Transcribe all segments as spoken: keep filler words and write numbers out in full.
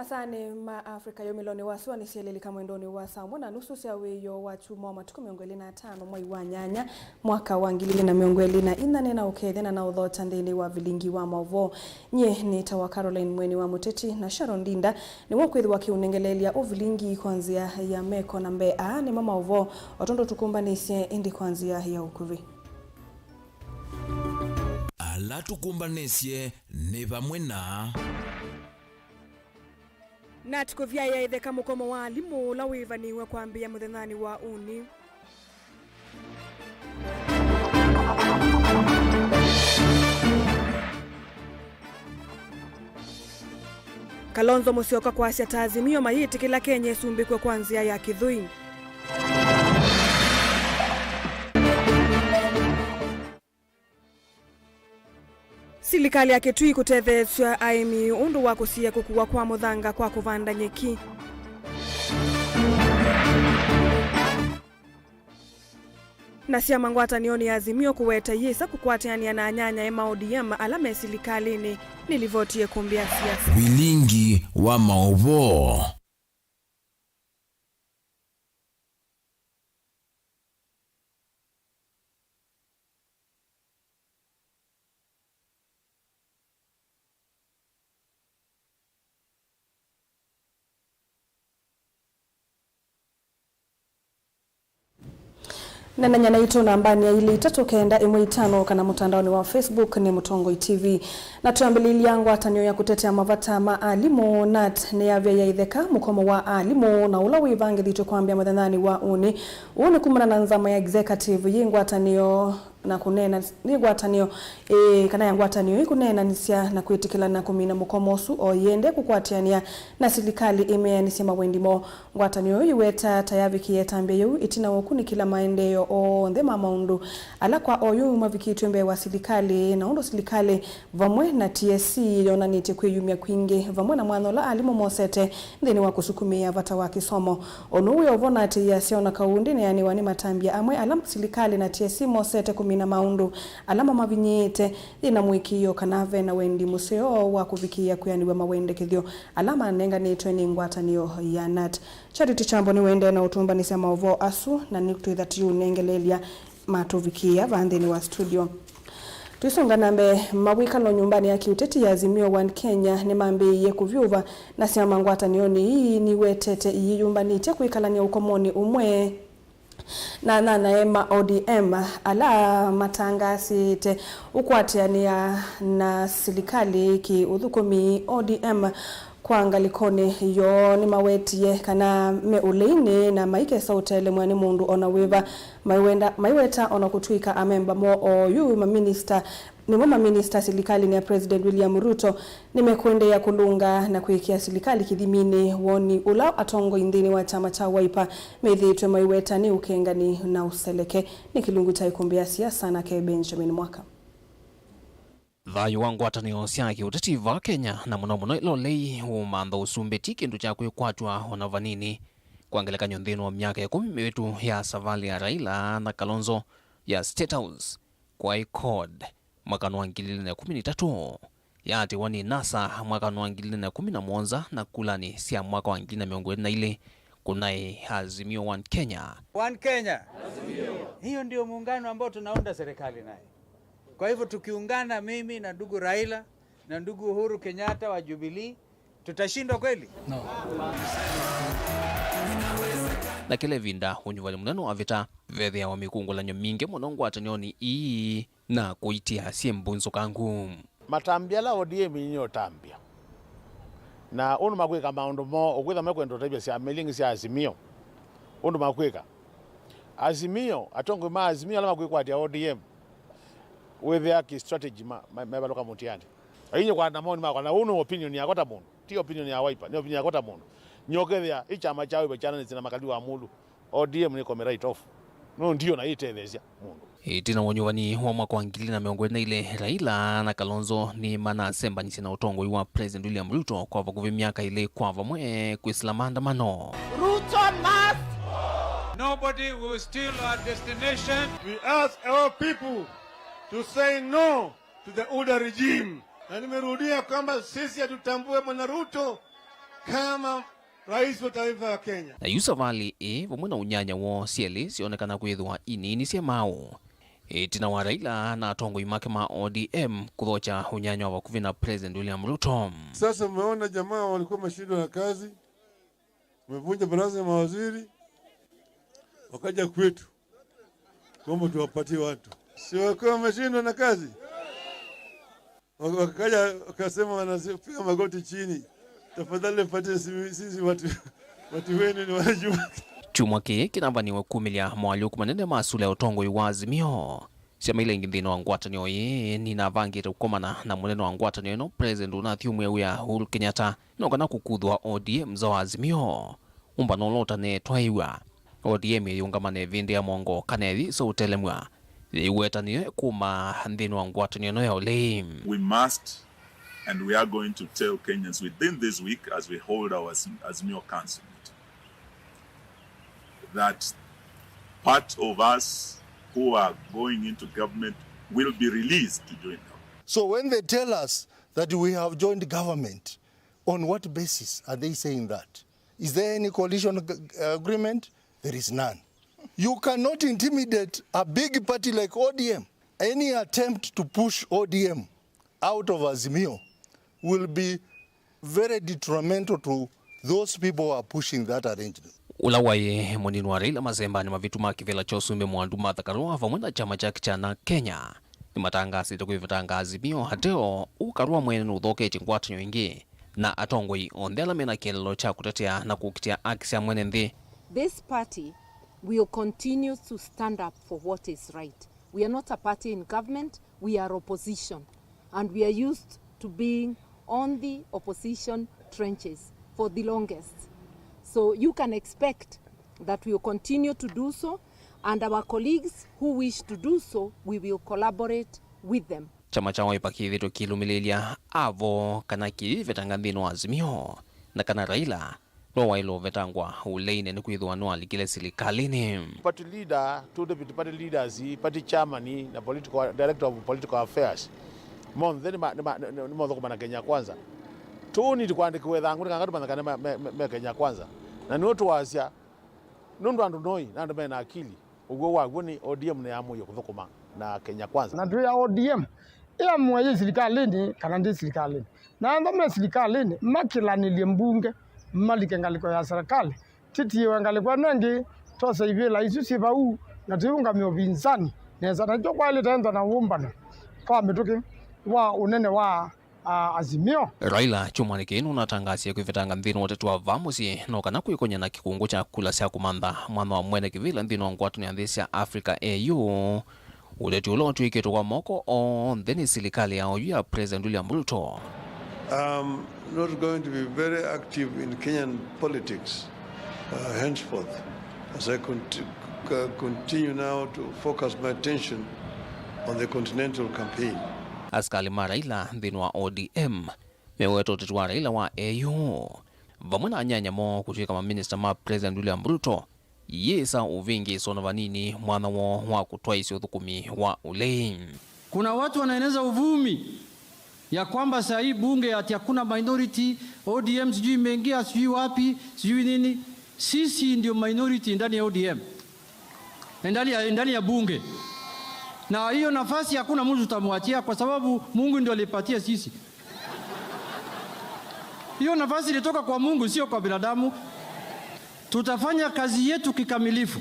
Masanĩ ma Africa yumĩlonĩ wa sua nĩ syelelika mwendonĩ wa saa ũmwe na nusu sya wĩoo wa kyumwa wa matukũ mĩongo ĩlĩ na atano mwai wa nyanya mwaka wa ngili ilĩ na mĩongo ĩlĩ na inya. Nĩ na ũkethya na na ũthokya nthĩnĩ wa vilingi wa maũvoo. Nyie nĩ ta wa Caroline Mweni wa Mũteti na Sharon Ndinda nĩwe ũkwĩthĩwa kĩũnengeleelya ũvilingi kwa nzĩa ya meko na mbee. Aa nĩmo maũvoo o tondũ tũkũmbanĩsye ĩndĩ kwa nzĩa ya ũkuvĩ. Ala tũkũmbanĩsye nĩ vamwe na Nat kũvyaĩa ĩtheka mũkomo wa alimũ ũla wĩĩvanĩw'e kwambĩĩa mũthenyanĩ wa ũnĩ. Kalonzo Musyoka kwasya ta Azimio mayĩtĩkĩla Kenya ĩsumbĩkwe kwa nzĩa ya kĩthũi. Silikalĩ ya Kitui kũtetheesya aĩmi ũndũ wa kũsiĩĩa kũkuwa kwa mũthanga kwa kũvanda nyeki. Na syama ngwatanĩonĩ ya Azimio kũweta iyĩsa kũkwatĩanĩa na anyanyae ma O D M ala me silikalĩnĩ, nĩ livoti ya ĩkũmbĩ ya siasa. Vilingi wa maũvoo. Nenany'a naitũ nambanĩ ya ilĩ itatũ kenda ĩmwe itano kana mũtandaonĩ wa Facebook nĩ Mũtongoi T V. Na twambĩlĩlya, ngwatanĩo ya kũtetea mavata ma alimũ, nat, nĩyavyaĩa ĩtheka mũkomo wa alimũ na ũla wĩvangĩthĩtwe kwambĩa mũthenyanĩ wa ũnĩ. Ũũ nĩ kumana na nzama ya executive yĩ ngwatanĩo na kũneena, nĩ ngwatanĩo ĩĩ, kana ya ngwatanĩo ĩĩ kũneenanĩsya na kwĩtĩkĩlana kũmina mũkomo ũsu o ĩendee kũkwatĩanĩa na silikalĩ ĩmeanĩsye mawendi moo. Ngwatanĩo ĩyo yĩweta ta yavikĩie ĩtambya yĩu ĩtina wa ũkunĩkĩla maendeeo onthe ma maũndũ ala kwa oyu mavikĩtw'e mbee wa silikalĩ, na ũndũ silikalĩ vamwe na T S C yonanĩtye kwĩyumya kwingĩ vamwe na mwanya ũla alimũ mosete nthĩnĩ wa kũsukumĩĩa vata wa kĩsomo. Ũndũ wĩ o vo na atĩ yĩasya o na kau ndĩneanĩwa nĩ matambya amwe ala silikalĩ na T S C mosete kũmina maũndũ ala mamavinyĩĩte, yĩ na mũĩkĩĩo kana ve na wendi mũseo wa kũvikĩĩa kwĩanĩw'a mawendekethyo ala manenganĩtwe nĩ ngwatanĩo ya nat. Charity Kyambo nĩwendee na ũtũmbanĩsya maũvoo asu, na nĩtwĩtha tũiũnengeleelya matũvikĩĩa vaa nthĩnĩ wa studio. Tũisonga na mbee, mawĩkalo nyũmbanĩ ya kĩũteti ya Azimio One Kenya nĩmambĩĩie kũvyũva, na syama ngwatanĩonĩ ii niwetete iyĩyũmbanĩtye kwĩkalany'a ũkomonĩ ũmwe na anyanyae ma O D M ala matangaasĩte ũkwatĩanĩa na silikalĩ kĩ-ũthũkũmi. O D M kwa ngalĩkonĩ yoo nĩmawetie kana me ũleinĩ na maikesa ũtelemwa nĩ mũndũ o na wĩva maiwenda, maiweta o na kũtw'ĩka amemba moo oyu maminista, nĩmo maminista silikalĩnĩ ya President William Ruto, nĩmekũendeea kũlũnga na kwĩkĩa silikalĩ kĩthiminĩ woni ũla atongoi nthĩnĩ wa kyama kya Wiper methĩĩtwe maiweta nĩ ũkengani na ũseleke. Nĩ kĩlungu kya ĩkũmbĩ ya siasa nake Benjamin Mwaka. Thayũ wa ngwatanĩo sya kĩũteti vaa Kenya, na mũno mũno ĩla ũlei ũũmantha ũsumbĩ, ti kĩndũ kya kwĩkwatw'a o na vanini. Kwa ngelekany'o, nthĩnĩ wa myaka ĩkũmi mĩvĩtu ya savalĩ ya Raila na Kalonzo ya State House, kwaĩ CORD mwaka wa ngili ilĩ na ĩkũmi na itatũ, yaatĩwa nĩ NASA mwaka wa ngili ilĩ na ĩkũmi na mũonza, na kulanĩ sya mwaka wa ngili na mĩongo ĩlĩ na ilĩ kũnaĩ Azimio One Kenya. One Kenya. Hiyo ndio muungano ambao tunaunda serikali naye. Kwa hivyo tukiungana, mimi na ndugu Raila na ndugu Uhuru Kenyatta wa Jubilee, tutashindwa kweli? No. Na kĩla ĩvinda ũnyuvani mũnene wavĩta, vethĩawa mĩkungũlanyo mingĩ mũno ngwatanĩonĩ ii na kũitia syĩ mbunzũkangu. Matambya ala O D M ĩnĩotambya, na ũndũ makwĩka maũndũ moo, ũkwĩtha mekwenda ũtavya syama ilĩ ingĩ sya Azimio ũndũ makwĩka. Azimio, atongoi ma Azimio ala makwĩkwatya O D M, wĩthĩa kĩ strategy ma, ma, mevalũka mũtiani. Ainye kwa na maoni makwa, na ũũ nĩ opinion yakwa ta mũndũ, ti opinion ya Wiper, nĩ opinion yakwa ta mũndũ. Nyokethĩa ĩ kyama kya Wiper kyananĩsye na makali wa mũlũ, O D M nĩkome right off. No ndio na ĩtetheesya mũndũ. Ĩtina wa ũnyuvani wa mwaka wa ngili na mĩongo ĩlĩ na ilĩ, Raila na Kalonzo nĩmanasembanisye na ũtongoi wa President William Ruto kwa vakuvĩ myaka ĩlĩ kwa vamwe kwĩsĩla maandamano. Ruto must! Nobody will steal our destination. We ask our people to say no to the UDA regime. Na nimerudia kwamba sisi hatutambue Bwana Ruto kama rais wa taifa ya Kenya. Na yu savalĩ ĩĩ vamwe na ũnyanya woo syelĩ syonekana kwĩthĩwa inini sya maũ. Ĩtina wa Raila na atongoi make ma O D M kũthokya ũnyanya wa vakuvĩ na President William Ruto. Sasa mmeona jamaa walikuwa wameshindwa na kazi, wamevunja baraza ya mawaziri, wakaja kwetu kuomba tuwapatie watu. Si wakiwa wameshindwa na kazi? Wak-, wakaja wakasema, wanapiga magoti chini, "Tafadhali mpatie sisi, sisi watu, watu wenu ni wajua." Kyumwa kĩĩ kĩnavaniwe kumĩlya moalyũku manene ma sula ya ũtongoi wa Azimio. Syama ila ingĩ nthĩnĩ wa ngwatanĩo ĩĩ ninavangĩte kũkomana na mũnene wa ngwatanĩo ĩno, President ũnathyũmũe wĩa Uhuru Kenyatta, no kana kũkuthwa O D M nza wa Azimio. Ũmbano ũla ũtanetwaĩw'a, O D M ĩyĩũngama na ĩvĩndĩ ya mũongo kana ĩyĩsa ũtelemw'a, yĩiwetanĩe kuma nthĩnĩ wa ngwatanĩo ĩno ya ũlei. We must and we are going to tell Kenyans within this week, as we hold our Azim-, Azimio Council meeting, that part of us who are going into government will be released to join government. So when they tell us that we have joined government, on what basis are they saying that? Is there any coalition ag-, agreement? There is none. You cannot intimidate a big party like O D M. Any attempt to push O D M out of Azimio will be very detrimental to those people who are pushing that arrangement. Ũla waĩ mũnini wa Raila masembanĩ mavitu ma kĩvĩla kya ũsumbĩ Mwandu Martha Karua vamwe na kyama kyake kya Na Kenya nĩmatangaasĩte kwĩvetanga Azimio ateo ũu Karua mwene nũthoketye ngwatanĩo ĩngĩ na atongoi onthe ala mena kĩeleelo kya kũtetea na kũkitĩa aki sya mwene nthĩ. This party will continue to stand up for what is right. We are not a party in government, we are opposition. And we are used to being on the opposition trenches for the longest. So you can expect that we will continue to do so, and our colleagues who wish to do so, we will collaborate with them. Kyama kya Wiper kĩthĩtwe kĩilũmĩlĩĩlya avo kana kĩivetanga nthĩnĩ wa Azimio, na kana Raila no waĩle ũvetangwa ũleinĩ nĩkwĩthĩwa nĩwalikile silikalĩnĩ. Party leader, two deputy party leaders, party chairman na political, director of political affairs, monthe nĩma-, nĩma-, nĩ-, nĩmathũkũma na Kenya Kwanza. Tũniti kũandĩkĩwa ĩthangũ nĩ kanga tũmanya kana me, me, me, me Kenya Kwanza. Na nĩw'o tũwasya, nũndũ andũ noi na andũ mena akili. Ũw'o waw'o nĩ O D M nĩyamũie kũthũkũma na Kenya Kwanza. Na twĩ ya O D M, ĩamũe yĩ silikalĩnĩ kana ndĩ silikalĩnĩ. Na anthe me silikalĩnĩ, makĩlanĩlye mbunge, malike ngalĩko ya serikali, tĩtiĩwe ngalĩko ĩno ĩngĩ, tose ivĩla isu syĩ vau, na tũiũngamya ũvinzani nesa. Na nĩkyo kwaĩlĩte ethwa na wũmbano kwa mĩtũkĩ wa ũnene wa a Azimio. Raila kyumwanĩ kĩĩ nũnatangasie kwĩvetanga nthĩnĩ wa ũteti wa vaa mũsyĩ no kana kwĩkony'a na kĩkũngũ kya kula sya kũmantha mwanya wa mwene kĩvĩla nthĩnĩ wa ngwatanĩo ya nthĩ sya Africa A U, ũteti ũla ũtw'ĩkĩtwe kwa moko onthe nĩ silikalĩ ya oyu ya President William Ruto. I'm not going to be very active in Kenyan politics uh, henceforth, as I cont- c- continue now to focus my attention on the continental campaign. Asikalĩ ma Raila nthĩnĩ wa O D M meweta ũteti wa Raila wa A U vamwe na anyanya moo kũtw'ĩka maminista ma President William Ruto yĩsa ũvĩngĩĩso na vanini mwanya woo wa kũtwaĩsya ũthũkũmi wa ũlei. Kuna watu wanaeneza uvumi ya kwamba saa hii bunge ati hakuna minority, O D M sijui imeingia sijui wapi, sijui nini. Sisi ndio minority ndani ya O D M. Ndani ya, ndani ya bunge. Na hiyo nafasi hakuna mtu tutamwachia kwa sababu Mungu ndio alipatia sisi. Hiyo nafasi ilitoka kwa Mungu, sio kwa binadamu. Tutafanya kazi yetu kikamilifu.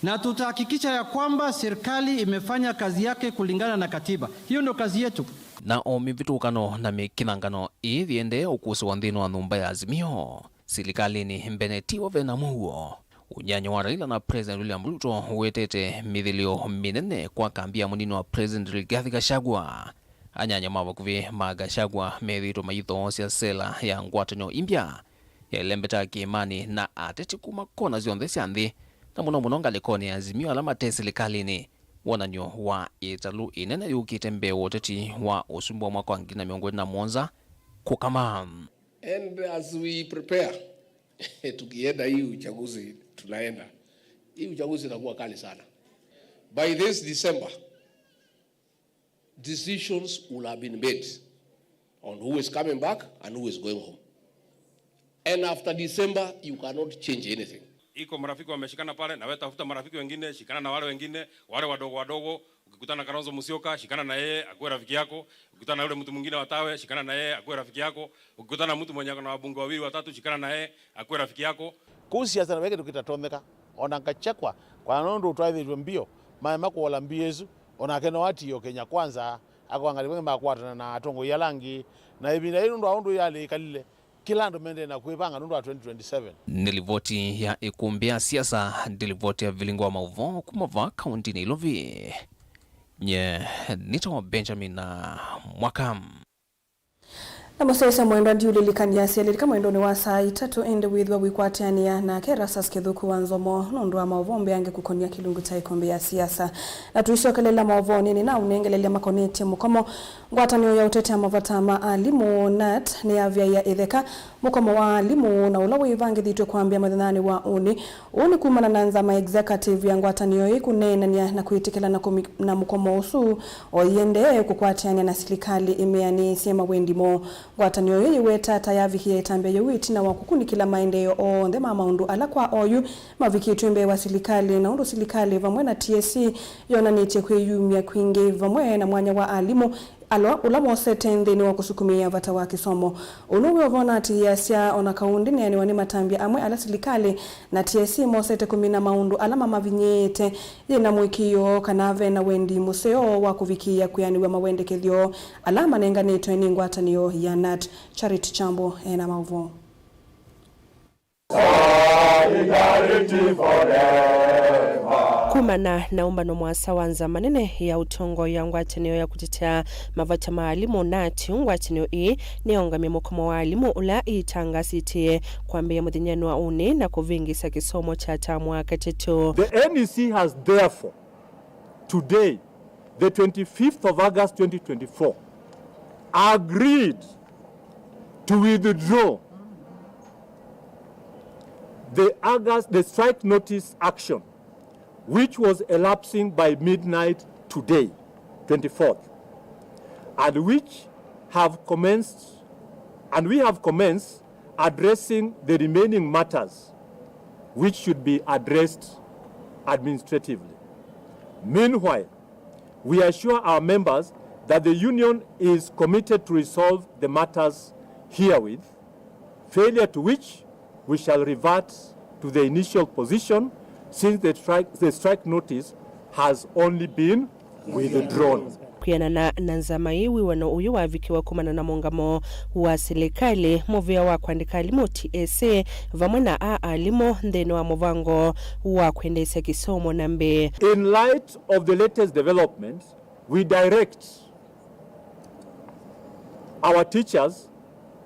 Na tutahakikisha ya kwamba serikali imefanya kazi yake kulingana na katiba. Hiyo ndio kazi yetu. Na o mĩvĩtũkano na mĩkĩthangano ĩĩ yĩendee ũkũsĩwa nthĩnĩ wa nyũmba ya Azimio, silikalĩnĩ mbene tiwa ve na mũuo. Ũnyanya wa Raila na President William Ruto ũetete mĩthĩlĩo mĩnene kwa kambi ya mũnini wa President Rigathi Gachagua. Anyanya ma vakuvĩ ma Gachagua methĩĩtwe mayĩthoosya sela ya ngwatanĩo imbya ya ĩlembeta kĩĩmanĩ na ateti kuma kona syonthe sya nthĩ, na mũno mũno ngalĩkonĩ ya Azimio ala mate silikalĩnĩ. Wonany'o wa ĩtalũ ĩnene yũkĩte mbee wa ũteti wa ũsumbĩ wa mwaka wa ngili na mĩongo ĩlĩ na mũonza kũkama. And as we prepare, tukienda hii uchaguzi tunaenda, hii uchaguzi itakuwa kali sana. By this December, decisions will have been made on who is coming back and who is going home. And after December, you cannot change anything. Iko marafiki wameshikana pale, na wewe tafuta marafiki wengine, shikana na wale wengine, wale wadogo wadogo. Ukikutana na Kalonzo Musyoka, shikana na yeye, akuwe rafiki yako. Ukikutana na yule mtu mwingine wa Tawe, shikana na yeye, akuwe rafiki yako. Ukikutana na mtu mwenye ako na wabunge wawili watatu, shikana na yeye, akuwe rafiki yako. Kũu siasa nĩ kĩndũ kĩtatonyeka, o na Gachagua, kwa nũndũ ũtwaĩthĩtw'e mbio, maema kũola mbio ĩsu, o nake no atiĩe Kenya Kwanza, akwangala vamwe makwatana na atongoi ala angĩ, na ĩvinda yĩĩ nũndũ wa ũndũ yalĩ ĩkalile, kĩla andũ mendee na kwĩvanga nũndũ wa twenty twenty-seven. Nĩ livoti ya ĩkũmbĩ ya siasa, ndi livoti ya vilingo wa maũvoo kuma vaa kaũntinĩ Nairobi. Nye nĩtawa Benjamin Mwaka. Na mũsyaĩĩsya mwendwa, ndiũlilikany'a syalilika mwendonĩ wa saa itatũ, ĩndĩ wĩthĩwa wĩkwatĩanĩa nake Erastus Kĩthũku wa Nzomo nũndũ wa maũvoo mbeange kũkonia kĩlungu kya ĩkũmbĩ ya siasa. Na tũisyokelela maũvoonĩ, nĩnaũnengelelya makonetye mũkomo. Ngwatanĩo ya ũtetea mavata ma alimũ, nat, nĩyavyaĩa ĩtheka mũkomo wa alimũ na ũla wĩvangĩthĩtw'e kwambĩa mũthenyanĩ wa ũnĩ. Ũũ nĩ kumana na nzama ya executive ya ngwatanĩo ĩĩ kũneenany'a na kwĩtĩkĩlana kũmi-, na mũkomo ũsu, o ĩendee kũkwatĩanĩa na silikalĩ ĩmeanĩĩsye mawendi moo. Ngwatanĩo ĩĩ yĩweta ta yavikĩe ĩtambya yĩu ĩtina wa kũkunĩkĩla maendeeo onthe ma maũndũ ala kwa oyu mavikĩtw'e mbee wa silikalĩ, na ũndũ silikalĩ vamwe na T S C yonanĩtye kwĩyumya kwingĩ vamwe na mwanya wa alimũ ala, ũla mosete nthĩnĩ wa kũsukumĩĩa vata wa kĩsomo. Ũũ now'o ũvonatĩĩasya o na kau ndĩneanĩwa nĩ matambya amwe ala silikalĩ na T S C mosete kũmina maũndũ ala mamavinyĩĩte, yĩ na mũĩkĩĩo kana ve na wendi mũseo wa kũvikĩĩa kwĩanĩw'a mawendekethyo ala manenganĩtwe nĩ ngwatanĩo ya nat. Charity Chambo e na maũvoo. Solidarity forever. Kumana na ũmbano mũasa wa nzama nene ya ũtongoi ya ngwatanĩo ya kũtetea mavata ma alimũ, nat, ngwatanĩo ĩĩ nĩyaũngamya mũkomo wa alimũ ũla ĩtangasĩtye kwambĩĩa mũthenyanĩ wa ũnĩ na kũvĩngĩsya kĩsomo kya tamu wa katatũ. The N E C has therefore today, the twenty-fifth of August twenty twenty-four, agreed to withdraw the August, the strike notice action, which was elapsing by midnight today, twenty-fourth, and which have commenced, and we have commenced addressing the remaining matters which should be addressed administratively. Meanwhile, we assure our members that the union is committed to resolve the matters herewith, failure to which we shall revert to the initial position, since the strike, the strike notice has only been withdrawn. Kwĩanana na nzama ĩĩ, wĩw'ano ũyũ wavikiwe kumana na mũngamo wa silikalĩ, mũvĩa wa kũandĩka alimũ, T S C, vamwe na a alimũ nthĩnĩ wa mũvango wa kwendeesya kĩsomo na mbee. In light of the latest developments, we direct our teachers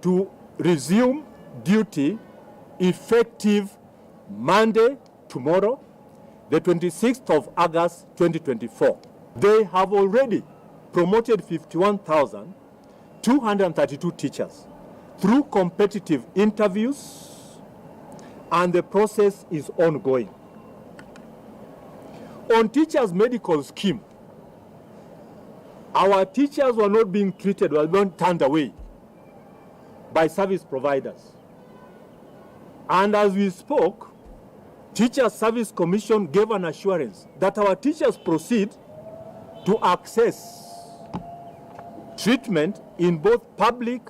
to resume duty effective Monday, tomorrow, the twenty-sixth of August twenty twenty-four. They have already promoted fifty-one thousand two hundred thirty-two teachers through competitive interviews, and the process is ongoing. On teachers' medical scheme, our teachers were not being treated, were not turned away by service providers. And as we spoke, Teachers Service Commission gave an assurance that our teachers proceed to access treatment in both public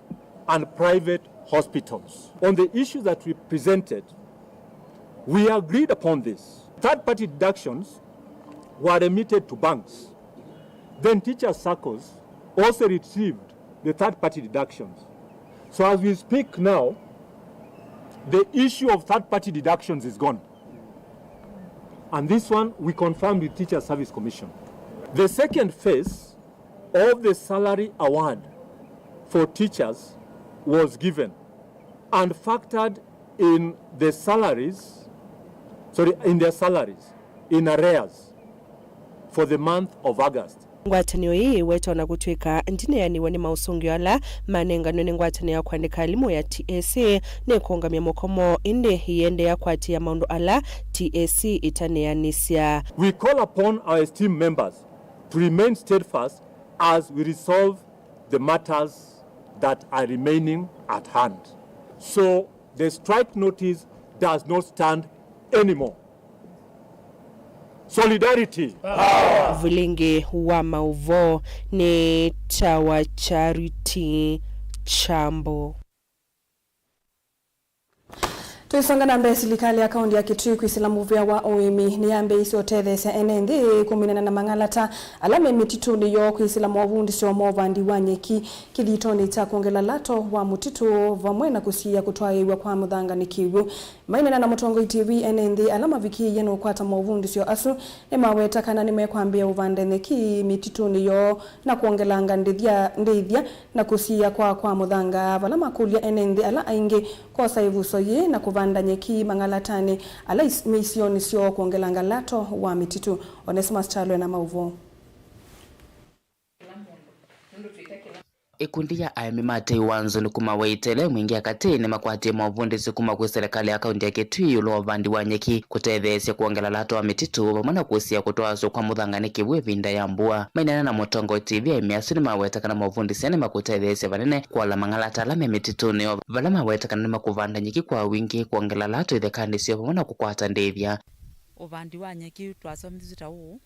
and private hospitals. On the issues that we presented, we agreed upon this. Third-party deductions were remitted to banks. Then teachers' circles also retrieved the third-party deductions. So as we speak now, the issue of third-party deductions is gone. And this one we confirmed with Teachers Service Commission. The second phase of the salary award for teachers was given and factored in the salaries, sorry, in their salaries in arrears for the month of August. Ngwatanĩo ĩĩ ĩweta ona kũtw'ĩka ndĩneanĩwe nĩ maũsũngĩo ala manenganwe nĩ ngwatanĩo ya kũandĩka alimũ ya T S C nĩkũũngamya mũkomo, ĩndĩ ĩiendeea kũatĩĩa maũndũ ala T S C ĩtaneanĩsya. We call upon our esteemed members to remain steadfast as we resolve the matters that are remaining at hand. So The strike notice does not stand anymore. Solidarity. Vilingi wa mauvoo nĩ ta wa Charity Chambo. Tũisonga na mbee, silikalĩ ya kaũntĩ ya Kitui kwĩsĩla mũvĩa wa ũĩmi nĩyambĩĩisye ũtetheesya ene nthĩ kũminana na mang'alata ala me mĩtitũnĩ yoo kwĩsĩla movundĩsyo ma ũvandi wa nyeki kĩthitonĩ kya kwongela lato wa mũtitũ vamwe na kũsiĩĩa kũtwaĩĩw'a kwa mũthanga nĩ kĩw'ũ. Maineena na Mũtongoi T V, ene nthĩ ala mavikĩĩie na ũkwata movundĩsyo asu nĩmaweta kana nĩmekwambĩĩa ũvanda nyeki mĩtitũnĩ yoo na kwongelanga ndĩthya, ndĩthya na kũsiĩĩa kwa, kwa mũthanga, vala makũlya ene nthĩ ala aingĩ kwosa ĩvuso yĩĩ na kũvanda nyeki mang'alatanĩ ala is-, me isionĩ syoo kwongelanga lato wa mĩtitũ. Onesmus Kyalo ena maũvoo. Ĩkundi ya aĩmi ma tei wa nzũnĩ kuma Waitele, Mwingĩ ya Katĩ, nĩmakwatie movundĩsyo kuma kwĩ silikalĩ ya kaũntĩ ya Kitui ĩũlũ wa ũvandi wa nyeki, kũtetheesya kwongela lato wa mĩtitũ, vamwe na kũsiĩĩa kũtwaasw'a kwa mũthanga nĩ kĩw'ũ ĩvinda ya mbua. Maineena na Mũtongoi T V, aĩmi asu nĩmaweta kana movundĩsyo nĩmakũtetheesya vanene kũala mang'alata ala me mĩtitũnĩ, o vala maweta kana nĩmakũvanda nyeki kwa wingĩ, kwongela lato ithekanĩ syoo, vamwe na kũkwata ndĩthya. Ũvandi wa nyeki twasomithisye ta ũũ.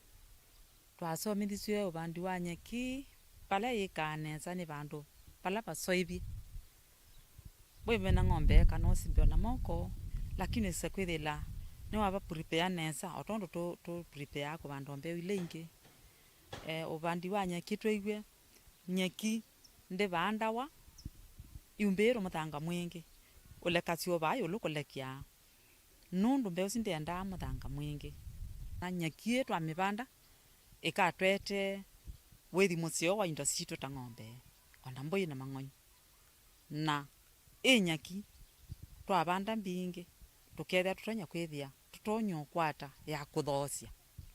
Twasomithisye ũvandi wa nyeki vala yĩkaa nesa nĩ vandũ vala vasoĩvye. Wĩve na ng'ombe kana ũsimbe o na moko, lakini se kwĩthĩla nĩwava prepare nesa, o tondũ tũ, tũ prepareaa kũvanda o mbeũ ila ingĩ. E, ũvandi wa nyeki twĩw'e, nyeki ndĩvandawa yumbĩĩtwe mũthanga mwingĩ, ũlekasya o vaa ĩũlũ kũlekya. Nũndũ mbeũ isu ndyendaa mũthanga mwingĩ. Na nyeki ĩĩ twamĩvanda, ĩkatwete wĩthi mũseo wa indo sitũ ta ng'ombe, o na mbũi na mang'oi. Na ĩ nyeki twavanda mbingĩ, tũkethĩa tũtonya kwĩthĩa tũtonya ũkwata ya kũthoosya,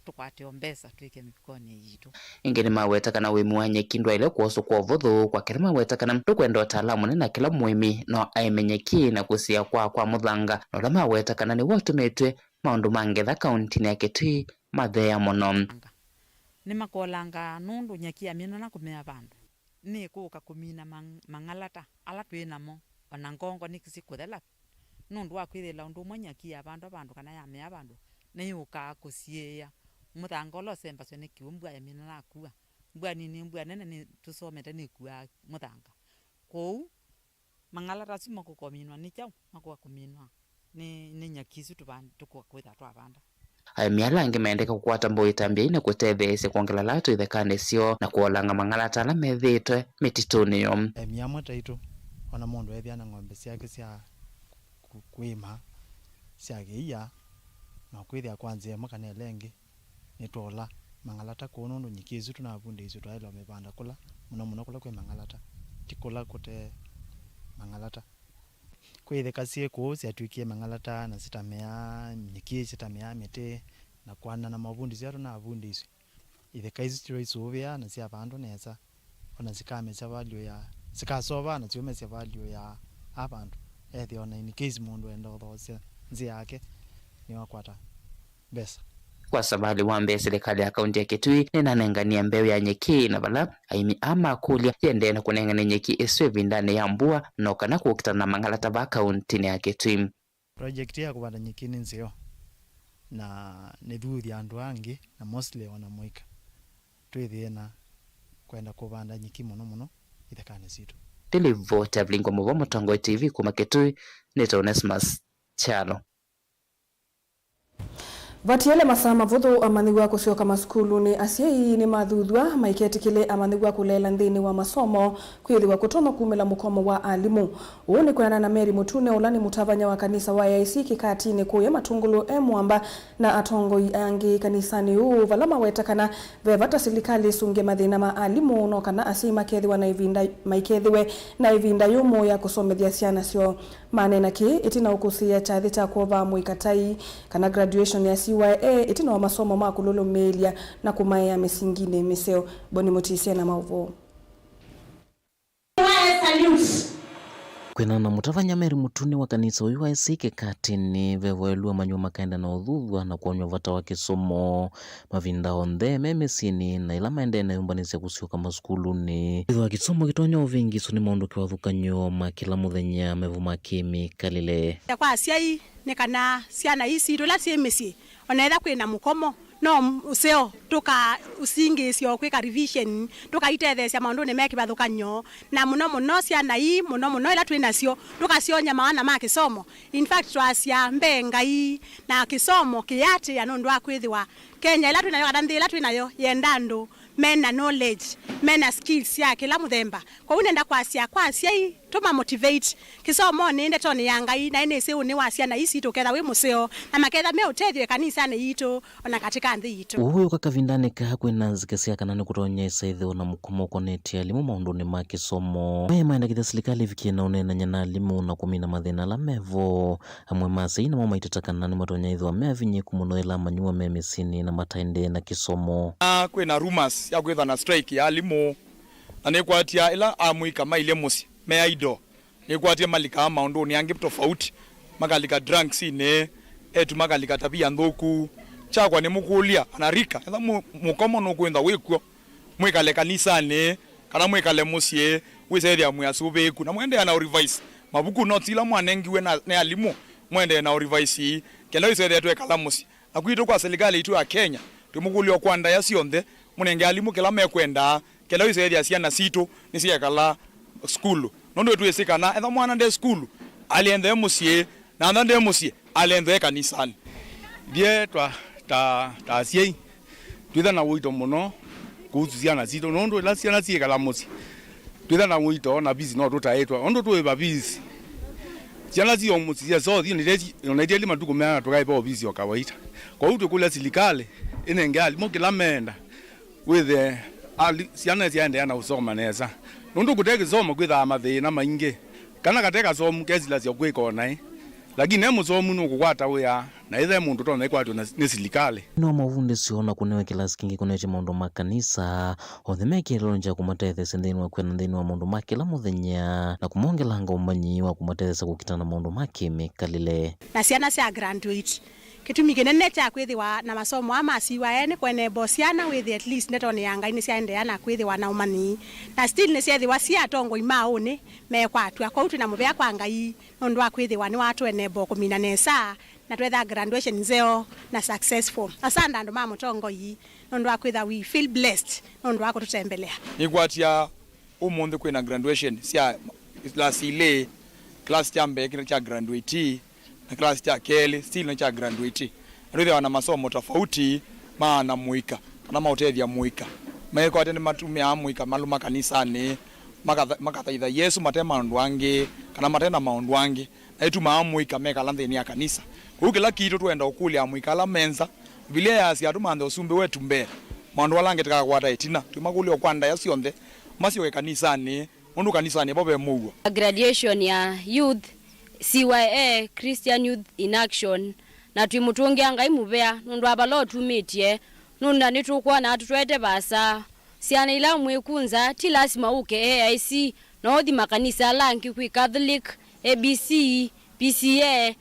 tũkwate o mbesa twĩke mĩvukonĩ yitũ. Ĩngĩ nĩmaweta kana ũĩmi wa nyeki ndwaĩle kwosa kwa ũvũthũ, kwa kĩla maweta kana ndũkwenda ũtaalamu mũnene na kĩla mũĩmi no aĩme nyeki na kũsiĩĩa kwa, kwa mũthanga, na ũla maweta kana nĩw'o ũtũmĩtw'e maũndũ ma ngetha kaũntĩnĩ ya Kitui matheea mũno. Nĩmakolanga nũndũ nyeki yamina na kũmea vandũ, nĩkũka kũmina mang-, mang'alata ala twĩ namo, o na ngongo nĩsikũthela. Nũndũ wa kwĩthĩla ũndũ ũmwe nyeki yavandwa vandũ kana yamea vandũ, nĩyũkaa kũsiĩĩa mũthanga ũla ũsembasw'a nĩ kĩw'ũ, mbua yamina na kua. Mbua nini, mbua nene, nĩtũsomete nĩkuaa mũthanga. Kwoou, mang'alata asu makũka ũminwa nĩ kyaũ? Makũka kũminwa nĩ, nĩ nyeki isu tũvan-, tũkwĩtha twavanda. Aĩmi ala angĩ maendeka kũkwata mbũĩ ta mbyai na kũtetheesya kwongela lato ithekanĩ syoo na kũolanga mang'alata ala methĩĩtwe mĩtitũnĩ yoo. Aĩmi amwe taitũ, o na mũndũ ethĩa na ng'ombe syake sya ku-, kũĩma sya kĩia, na kwĩthĩa kwa nzĩa ĩmwe kana ĩla ĩngĩ, nĩtwaola mang'alata kũu, nũndũ nyeki ĩsu tũnavundĩisye twaĩle ũmĩvanda kũla, mũno mũno kũla kwĩ mang'alata, ti kũla kũte mang'alata. Kwĩ itheka syĩ kũu syatw'ĩkie mang'alata na sitamea nyeki, sitamea mĩtĩ, na kwanana na mavundĩsyo ala tũnavundĩisye. Itheka isu sitwaisũvĩa na syavandwa nesa, o na sikamesya value ya, sikasova na syũmesya value ya a vandũ, ethĩa o na in case mũndũ enda ũthoosya nzĩ yake, nĩwakwata mbesa. Kwa savalĩ wa mbee, silikalĩ ya kaũntĩ ya Kitui nĩnanenganie mbeũ ya nyeki, na vala aĩmi aa makũlya yĩendee na kũnengane nyeki ĩsu ĩvindanĩ ya mbua, no kana kũkitana na mang'alata vaa kaũntĩnĩ ya Kitui. Project ya kũvanda nyeki nĩ nzeo, na nĩthuthya andũ angĩ, na mostly ona mũika twĩthĩe na kwenda kũvanda nyeki mũno mũno ithekanĩ sitũ. Nĩ livoti ya Vilingwa Mũvoo, Mũtongoi T V kuma Kitui, nĩtawa Onesmus Kyalo. Vatiele masaa mavũthũ amanyĩw'a kũsyoka masukulunĩ, asyai nĩmathuthw'a maiketĩkĩle amanyĩw'a kũleela nthĩnĩ wa masomo kwĩthĩwa kũtonya kumĩla mũkomo wa alimũ. Ũu nĩ kwĩanana na Mary Mũtune, ũla nĩ mũtavany'a wa kanisa wa A I C Kĩkatinĩ kũya Matũngũlũ e mũamba na atongoi angĩ kanisanĩ ũũ, vala maweta kana ve vata silikalĩ ĩsũngĩe mathĩna ma alimũ, no kana asyai makethĩwa na ĩvinda, maikethĩwe na ĩvinda yũmũ ya kũsomethya syana syoo. Maneena kĩĩ ĩtina wa kũsĩĩa kyathĩ kya kwovaa mũika tai, kana graduation ya C Y A, ĩtina wa masomo ma kũlũlũmĩĩlya na kũmaea mĩsinginĩ mĩseo. Boni Mũtisi ena maũvoo. Kwĩanana na mũtavany'a Mary Mũtuni wa kanisa ũyu wa A C K Katini, vevoelw'a amanyĩw'a makaenda na ũthuthw'a na kwonywa vata wa kĩsomo mavinda onthe me mĩsyĩnĩ na ĩla maendee na ĩũmbanĩsya kũsyoka masukulunĩ. Ĩthĩwa kĩsomo kĩtonya ũvĩngĩĩswa nĩ maũndũ kĩvathũkany'o ma kĩla mũthenya, mevo ma kĩmĩkalĩle. Kwa asyai nĩ kana syana ii sitũ ila syĩ mĩsyĩ, o na ethĩwa kwĩ na mũkomo, no ũseo tũkaũsingĩĩsya o kwĩka revision, tũkaitetheesya maũndũnĩ me kĩvathũkany'o, na mũno mũno syana ii, mũno mũno ila twĩ nasyo, tũkasyony'a maana ma kĩsomo. In fact, twasya mbee Ngai na kĩsomo kĩyatĩĩa, nũndũ wa kwĩthĩwa Kenya ĩla twĩ nayo, kana nthĩ ĩla twĩ nayo, yenda andũ mena knowledge, mena skills sya kĩla mũthemba. Kwoou nenda kwasya kwa asyai, tũma motivate kĩsomonĩ, ndetonĩ ya Ngai, na nĩsĩ ũnĩ wa syana ii sitũ ũketha wĩ mũseo, na maketha me ũtethyo ĩkanisanĩ yitũ, o na katĩ ka nthĩ yitũ. Ũu wĩũka kavindanĩ kaa kwĩna nzike sya kana nĩkũtonya ĩsa ĩthĩwa na mũkomo ũkonetye alimũ maũndũnĩ ma kĩsomo. Maye maendekethya silikalĩ ĩvikĩe na ũneenany'a na alimũ na kũmina mathĩna ala mevo. Amwe ma asyai namo maiteta kana nĩmatonya ĩthĩwa me avinyĩĩku mũno ĩla amanyĩw'a me mĩsyĩnĩ na mataendee na kĩsomo. Na kwĩna rumors ya kwĩthwa na strike ya alimũ, na nĩkwatya ĩla amũika mailye mũsyĩ me idle, nĩkwatya malikaa maũndũnĩ angĩ tofauti, makalika drunksinĩ, etu makalika tabia nthũku. Kyakwa nĩmũkũlya anarika, etha mũ-, mũkomo nũkwĩnza wĩkw'o, mwĩkale kanisanĩ, kana mwĩkale mũsyĩ, wĩsethĩa mwĩ asũvĩĩku, na mwendeea na ũrevise mavuku, notes ila mwanengiwe na, nĩ alimũ, mwendee na ũrevise, kenda wĩsethĩa twekala mũsyĩ. Na kwitũ kwa silikalĩ itũ ya Kenya, twĩmũkũlyo kwa ndaĩa syonthe, mũnenge alimũ kĩla mekwendaa, kenda wĩsethĩa syana sitũ nĩsyekala sukulu. Nũndũ nĩtwĩsĩ kana etha mwana nde sukulu, alĩenthee mũsyĩ, na etha nde mũsyĩ, alĩenthee kanisanĩ. Ithyĩ twa, ta, ta asyai, twĩtha na ũito mũno kuhusu syana sitũ, nũndũ ĩla syana syĩkala mũsyĩ, twĩtha na ũito na visi no tũtaĩtwa. Ũndũ tũĩva visi, syana sio mũsyĩ syothi, ona ithyĩ matukũ meana tũkaĩva ovisi o kawaita. Kwoou twĩkũlya silikalĩ ĩnenge alimũ kĩla meenda, wĩthe ali-, syana syaendeea na ũsoma nesa. Nũndũ kũte kĩsomo kwĩthaa mathĩna maingĩ. Kana kate kasomu kesilasya kwĩka o naĩ, lakini e mũsomu nũkũkwata wĩa, na ĩthe mũndũ ũtonya ĩkwatw'a na, nĩ silikalĩ. Nthĩnĩ wa mavundĩsyo na kũnewe kĩlasi kĩngĩ kĩkonetye maũndũ ma kanisa, onthe me kĩeleelonĩ kya kũmatetheesya nthĩnĩ wa kwĩana nthĩnĩ wa maũndũ ma kĩla mũthenya na kũmongelanga ũmanyi wa kũmatetheesya kũkitana na maũndũ ma kĩmĩkalĩle. Na syana sya graduate. Kĩtumi kĩnene kya kwĩthĩwa na masomo aa ma C Y A nĩ kũenable syana wĩthĩe at least ndetonĩ ya Ngai nĩsyaendeea na kwĩthĩwa na ũmanyi, na still nĩsyeethĩwa syĩ atongoi ma ũnĩ mekwatw'a. Kwoou twĩ na mũvea kwa Ngai nũndũ wa kwĩthĩwa nĩwatũenable kũmina nesa na twetha graduation nzeo na successful. Asanda andũ ma mũtongoi nũndũ wa kwĩthwa we feel blessed nũndũ wa kũtũtembelea. Nĩkwatya Ũmũnthĩ kwĩna graduation sya class ilĩ, class kya mbee kya graduate, na class kya kelĩ still nĩ kya graduate. Na twĩthĩawa na masomo tofauti ma ana mũika, kana ma ũtethya mũika. Mekwatya nĩmatũmĩaa mũika malũma kanisanĩ, makatha-, makathaitha Yesũ mate maũndũ angĩ, kana mate na maũndũ angĩ. Na ĩtumaa amũika mekala nthĩnĩ ya kanisa. Kwoou kĩla kitũ tũenda ũkũlya amũika ala me nza, Mbivilia yaasya tũmanthe ũsumbĩ wetu mbee, maũndũ ala angĩ tũkakwata ĩtina. Twĩmakũlya o kwa ndaĩa syonthe masyoke kanisanĩ, nũndũ kanisanĩ vo ve mũuo. Graduation ya youth, C Y A, Christian Youth in Action, na twĩmũtũngĩa Ngai mũvea nũndũ wa vala ũtumĩtye, nũndũ na nĩtũkwona atũtwaĩte vaasa. Syana ila mwĩkũnza, ti lasima ũke A I C, no ũthi makanisa ala angĩ kwĩ Catholic, A B C, P C A,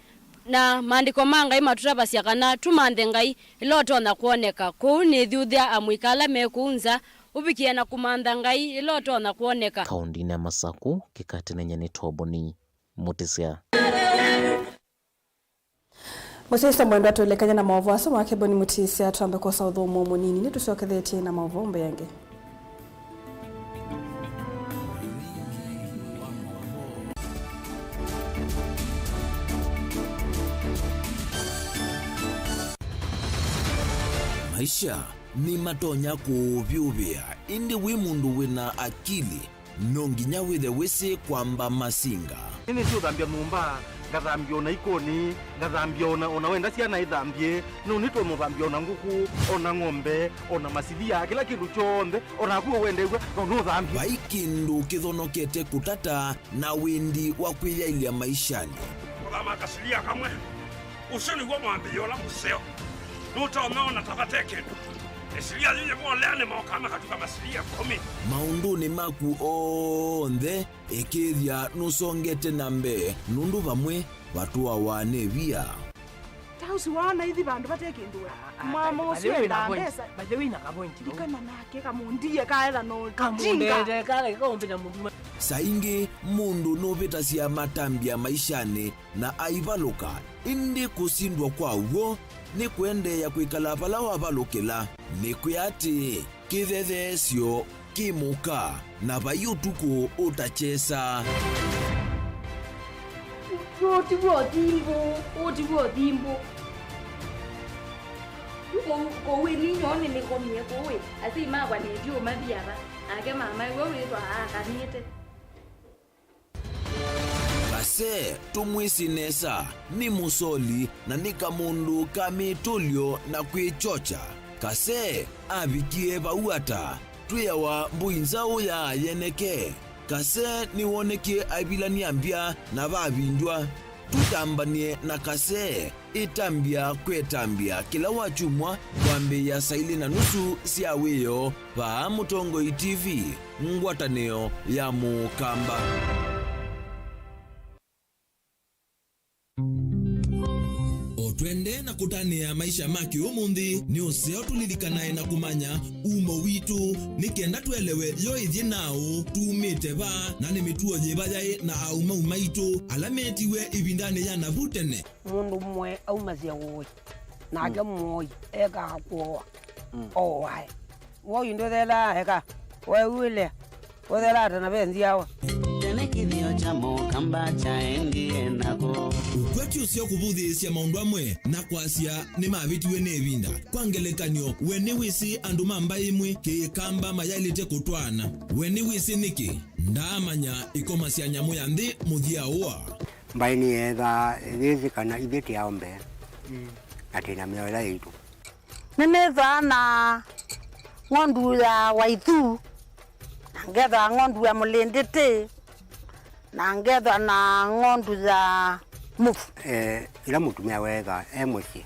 na maandĩko ma Ngai matũtavasya kana tũmanthe Ngai ĩla ũtonya kwoneka. Kwoou nĩthyũthya amũika ala me kũu nza, ũvikĩe na kũmantha Ngai ĩla ũtonya kwoneka. Kaũndĩnĩ ya Masakũ, kĩkatenenye nĩ Toboni Mũtĩsya. Mũsyaĩĩsya mwendwa, tũilekany'a na maũvoo asu ma Keboni Mũtĩsya, twambe kwosa ũthũmũo mũnini, nĩtũsyokethetye na maũvoo mbeange. Maisha nĩmatonya kũũvyũvĩa, ĩndĩ wĩ mũndũ wĩ na akili, no nginya wĩthe wĩsĩ kwamba masinga. Nĩnĩsĩ ũthambya nyũmba, ngathambya o na ikonĩ, ngathambya o na, o na wenda syana ithambye, no nĩtũmũthambya o na ngũkũ, o na ng'ombe, o na masilia, kĩla kĩndũ kyonthe, o naku ũwendew'a, no nũthambye. Vai kĩndũ kĩthonokete kũtata na wĩndi wa kwĩyaĩlya maishanĩ. Kũthama kasilia kamwe, ũsu nĩw'o mwambĩĩo ũla mũseo. Nũtonya ona ta vate kĩndũ. Silia yĩyĩvoleanĩ moka makatuka masilia kũmi. Maũndũnĩ maku onthe, ĩkĩĩthya nũsongete na mbee, nũndũ vamwe vatũawa nĩ via. Ta ũsu waona ithi vandũ vate kĩndũ we. Mama ũsu endaa mbesa. By the way, na kavointi. Ndikana nake kamũndie kaetha no jinga. Kamũndete kale kaumbĩta mũndũ. Saa ingĩ mũndũ nũvĩtasya matambya maishanĩ na aivalũka, ĩndĩ kũsindwa kwa w'o nĩ kũendeea kwĩkala vala wavalũkĩla. Nĩkwĩa atĩĩ, kĩthetheesyo kĩ mũka, na vai ũtukũ ũtakyesa. Ũũ tiw'o thimbũ, ũũ tiw'o thimbũ. Kũu, kũu ĩni nyoo nĩnĩkomie kũu ĩ, asyai makwa nĩtyo mathi ava, nake mama ĩwe wĩtwa akanĩte. Kase, tũmwĩsĩ nesa, nĩ mũsoli na nĩ kamũndũ ka mĩtũlyo na kwĩkyokya. Kase avikie vau ata? Twĩawa mbũi nzaũ ya yeneke. Kase nĩwonekie aivilany'a mbya na vavindwa. Tũtambany'e na Kase. Ĩtambya kwĩ ĩtambya kĩla wakyumwa kwambĩĩa saa ilĩ na nusu sya wĩoo vaa Mũtongoi T V, ngwatanĩo ya Mũkamba. O twende na kũtanĩa maisha ma kĩũmũnthĩ, nĩ ũseo tũlilikanae na kũmanya umo witũ, nĩ kenda twelewe yo ĩthyĩ naaũ, tumĩte va, na nĩ mĩtuo yĩva yaĩ na aumau maitũ ala metiwe ĩvindanĩ ya navu tene. Mũndũ ũmwe aumasya ũĩ, nake mũoi ekaa kũoa, ooae. Woi ndũthelaa eka, weew'ĩle, ũthelaa ta na ve nzyawa. Tene kĩthĩo kya Mũkamba kyaendie nako. Ũkwati ũseo kũvũthĩĩsya maũndũ amwe na kwasya nĩmavĩtiwe nĩ ĩvinda. Kwa ngelekany'o, we nĩwĩsĩ andũ ma mbaĩ ĩmwe Kĩkamba mayaĩlĩte kũtwaana? We nĩwĩsĩ nĩkĩ? Ndaamanya ĩkomasya nyamũ ya nthĩ mũthya ũa. Mbaĩ nĩyeethaa yĩsĩ kana ithyĩ tĩ aombe, na twĩ na mĩao ĩla yaitũ. Nĩnĩthwaa na ng'ondu ya waithu, na ngethwa ng'ondu ya mũlĩndĩtĩ, na ngethwa na ng'ondu ya mũvu. Eh, ĩla mũtumĩa weetha e mũsyĩ,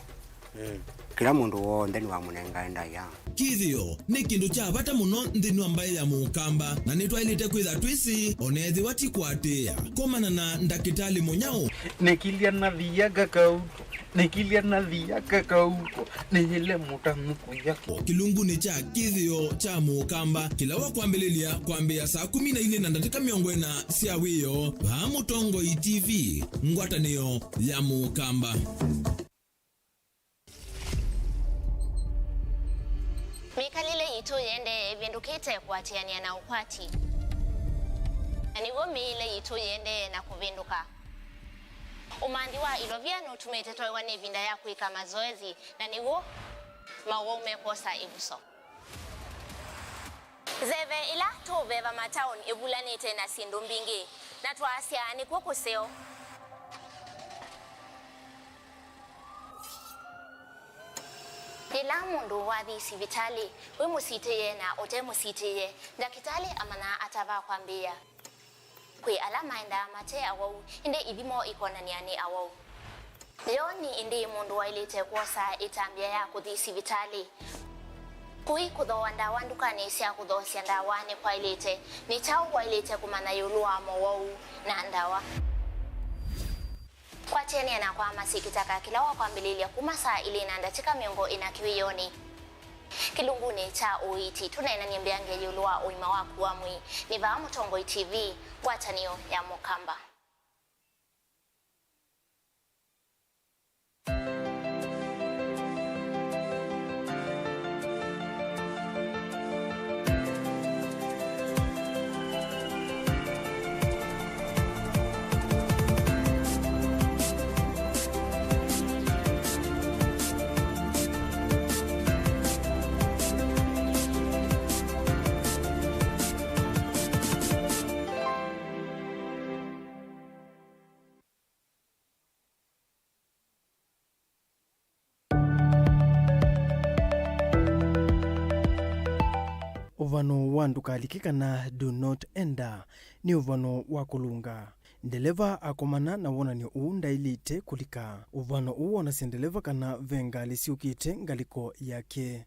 kĩla mũndũ w'onthe nĩwamũnengae ndaĩa. Kĩthĩo nĩ kĩndũ kya vata mũno nthĩnĩ wa mbaĩ ya Mũkamba, na nĩtwaĩlĩte kwĩtha twĩsĩ, o na ethĩwa ti kũatĩĩa. Komana na ndakĩtalĩ mũnyaũ. Nĩkilya nathia kakauko, nĩkilya nathia kakauko, nĩyĩle mũtanu kũya. Kĩlungunĩ kya kĩthĩo kya Mũkamba, kĩla wakwambĩlĩlya kwambĩĩa saa kũmi na ilĩ na ndatĩka mĩongo ĩna sya wĩoo, vaa Mũtongoi T V, ngwatanĩo ya Mũkamba. Mĩkalĩle yitũ yĩendee ĩvĩndũkĩte kũatĩanĩa na ũkwati, na nĩw'o mĩĩle yitũ yĩendee na kũvĩndũka. Ũmanthi wa ilovia nũtumĩte twaĩwa nĩ ĩvinda ya kwĩka mazoezi, na nĩw'o mawau mekwosa ĩvuso. Nzeve ĩla tũũveva mataoni ĩvulanĩte na syĩndũ mbingĩ, na twaasya nĩkw'o kũseo. Yĩla mũndũ wathi sivitalĩ, wĩ mũsitĩĩe na ũte mũsitĩĩe, ndakĩtalĩ amanyaa ata va kwambĩĩa? Kwĩ ala maendaa mate awau, ĩndĩ ithimo ikonany'a nĩ awau. Yo nĩ ĩndĩĩ mũndũ waĩlĩte kwosa ĩtambya ya kũthi sivitalĩ? Kũi kũthooa ndawa ndukanĩ sya kũthoosya ndawa nĩkwaĩlĩte? Nĩ kyaũ waĩlĩte kũmanya ĩũlũ wa mowau na ndawa? Kwatĩanĩa nakwa Mercy Kĩtaka kĩla wakwambĩlĩlya kuma saa ilĩ na ndatĩka mĩongo ĩna kĩwĩonĩ. Kĩlungunĩ kya ũiiti, tũneenany'e mbeange ĩũlũ wa ũima waku wa mwĩĩ. Nĩ vaa Mũtongoi T V, ngwatanĩo ya Mũkamba. Ũvano wa ndũkalike kana do not enter nĩ ũvano wa kũlũnga. Ndeleva akomana na wonany'o ũũ ndaĩlĩte kũlika. Ũvano ũũ wonasya ndeleva kana ve ngalĩ syũkĩte ngalĩko yake.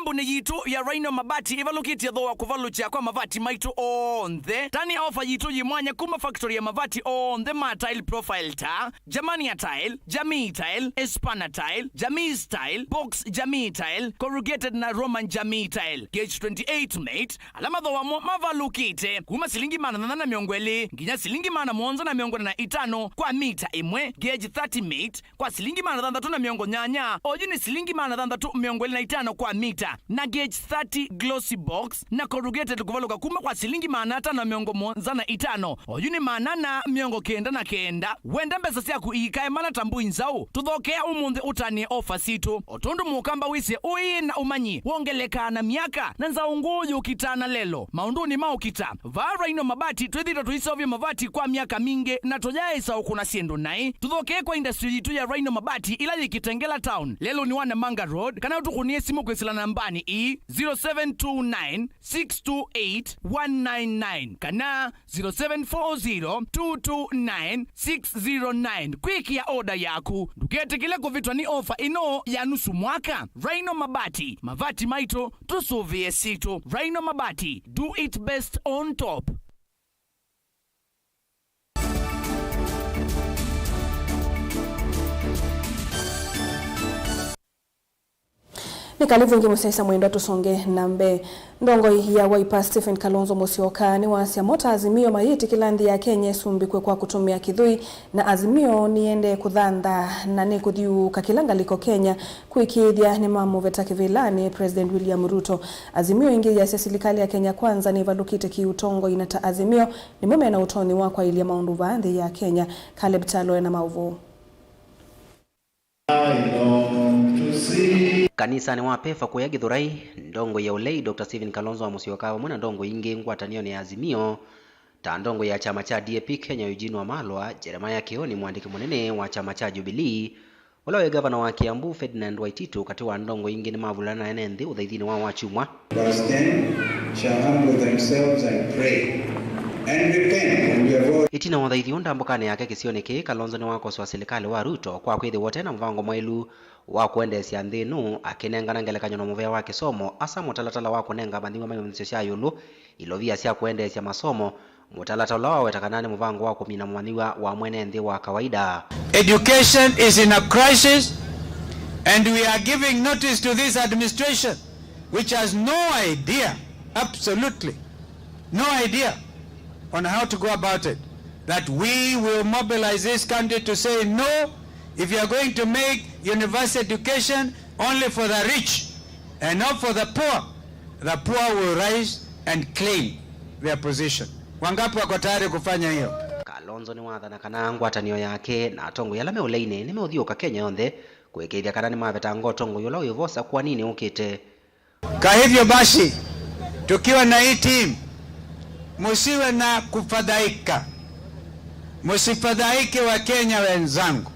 Kambuni yitũ ya Rhino Mabati ĩvalũkĩtye thooa kũvalũkya kwa mavati maitũ onthe. Tani ofa yitũ yĩ mwanya kuma factory ya mavati onthe ma tile profile ta Germania tile, Jamii tile, Espana tile, Jamii style, Box Jamii tile, corrugated na Roman Jamii tile, gauge twenty-eight mate, ala mathooa mo mavalũkĩte kuma silingi maana thanthatũ na mĩongo ĩlĩ nginya silingi maana mũonza na mĩongo ĩna na itano kwa mita ĩmwe, gauge thirty mate, kwa silingi maana thanthatũ na mĩongo nyanya, oyu nĩ silingi maana thanthatũ mĩongo ĩlĩ na itano kwa mita, na gauge thirty glossy box na corrugated kũvalũka kuma kwa silingi maana atano na mĩongo mũonza na itano, oyu nĩ maana ana mĩongo kenda na kenda. Wenda mbesa syaku iikae mana ta mbũi nzaũ, tũthokea ũmũnthĩ ũtanĩe ofa sitũ. O tondũ mũkamba wĩsĩ ũĩ na ũmanyi wongelekaa na myaka, na nzaũ ngũũ yũkitaa na lelo maũndũnĩ ma ũkita. Vaa Rhino Mabati twĩthĩĩtwe tũiseũvya mavati kwa myaka mingĩ na tũyaaĩsa ũkũna syĩndũ naĩ. Tũthokee kwa industry yitũ ya Rhino Mabati ĩla yĩ Kitengela Town, lelũnĩ wa Namanga Road, kana ũtũkũnĩe simũ kwĩsĩla nambanĩ ii, zero seven two nine, six two eight, one nine nine kana zero seven four zero, two two nine, six zero nine kwĩkĩa oda yaku. Ndũketĩkĩle kũvĩtwa nĩ ofa ĩno ya nusu mwaka. Rhino Mabati, mavati maitũ, tũsũvĩe sitũ. Rhino Mabati, do it best on top. Nĩ kalivu ĩngĩ mũsyaĩĩsya mwendwa, tũsonge na mbee. Ndongoi ya Wiper Stephen Kalonzo Musyoka nĩwasya mo ta Azimio mayĩtĩkĩla nthĩ ya Kenya ĩsumbĩkwe kwa kũtũmĩa kĩthũi, na Azimio nĩyendee kũthantha na nĩkũthyũũka kĩla ngalĩko Kenya kũĩkĩĩthya nĩmamũveta kĩvĩlanĩ President William Ruto. Azimio ĩngĩ yasya silikalĩ ya Kenya Kwanza nĩvalũkĩte kĩũtongoi, na ta Azimio nĩmo mena ũtonyi wa kwaĩlya maũndũ vaa nthĩ ya Kenya. Caleb Kyalo ena maũvoo. Kanisanĩ wa Pefa kũya Gĩthũrai, ndongoi ya ũlei Doctor Stephen Kalonzo wa Musyoka vamwe na ndongoi ingĩ ngwatanĩonĩ ya Azimio, ta ndongoi ya kyama kya D A P Kenya Eugene Wamalwa, Jeremiah Kioni, mwandĩki mũnene wa kyama kya Jubilee, ũla wĩ ngavana wa Kiambu Ferdinand Waititu, katĩ wa ndongoi ingĩ, nĩmavulana na ene nthĩ ũthaithinĩ wa wakyumwa. Verse ten, shall humble themselves and pray and repent and be avoid. Ĩtina wa ũthaithi ũũ ndambũkanĩ yake kĩsionĩ kĩĩ, Kalonzo nĩwakoswa silikalĩ wa Ruto kwa kwĩthĩwa ũte na mũvango mwaĩlu wa kũendeesya nthĩ ĩno, akĩnengana ngelekany'o na mũvea wa kĩsomo, asa mũtalatala wa kũnenga amanyĩw'a ma imanyĩsyo sya ĩũlũ, ilovia sya kũendeesya masomo, mũtalatala ũla waweta kana nĩ mũvango wa kũmina mũmanyĩw'a wa mwene nthĩ wa kawaida. Education is in a crisis, and we are giving notice to this administration, which has no idea, absolutely no idea, on how to go about it, that we will mobilize this country to say, "No, if you are going to make university education only for the rich and not for the poor, the poor will rise and claim their position." Wangapi wako tayari kufanya hiyo? Kalonzo nĩwathana kana ngwatanĩo yake na atongoi ala me ũleinĩ nĩmeũthiũũka Kenya yonthe kũĩkĩĩthya kana nĩmavetanga ũtongoi ũla wĩ vo sakũaninĩ ũkĩte. Kwa hivyo basi, tukiwa na hii team, musiwe na kufadhaika. Musifadhaike, wa Kenya wenzangu.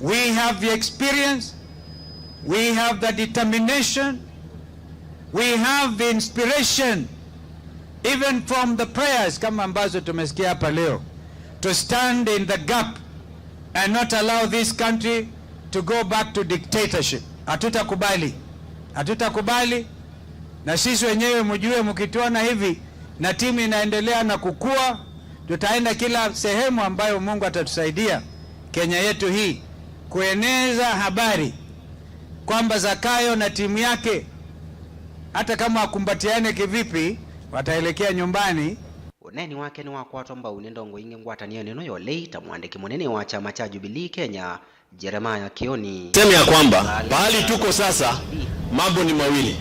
We have the experience, we have the determination, we have the inspiration, even from the prayers kama ambazo tumesikia hapa leo, to stand in the gap and not allow this country to go back to dictatorship. Hatutakubali. Hatutakubali. Na sisi wenyewe mjue, mkituona hivi na timu inaendelea na kukua, tutaenda kila sehemu ambayo Mungu atatusaidia Kenya yetu hii kueneza habari kwamba Zakayo na timu yake, hata kama wakumbatiane kivipi, wataelekea nyumbani. Ũneeni wake nĩwakwatwa mbau nĩ ndongoi ingĩ ngwatanĩonĩ ĩno ya ũlei, ta mwandĩki mũnene wa kyama kya Jubilee Kenya, Jeremiah Kioni. Sema ya kwamba pahali tuko sasa, mambo ni mawili.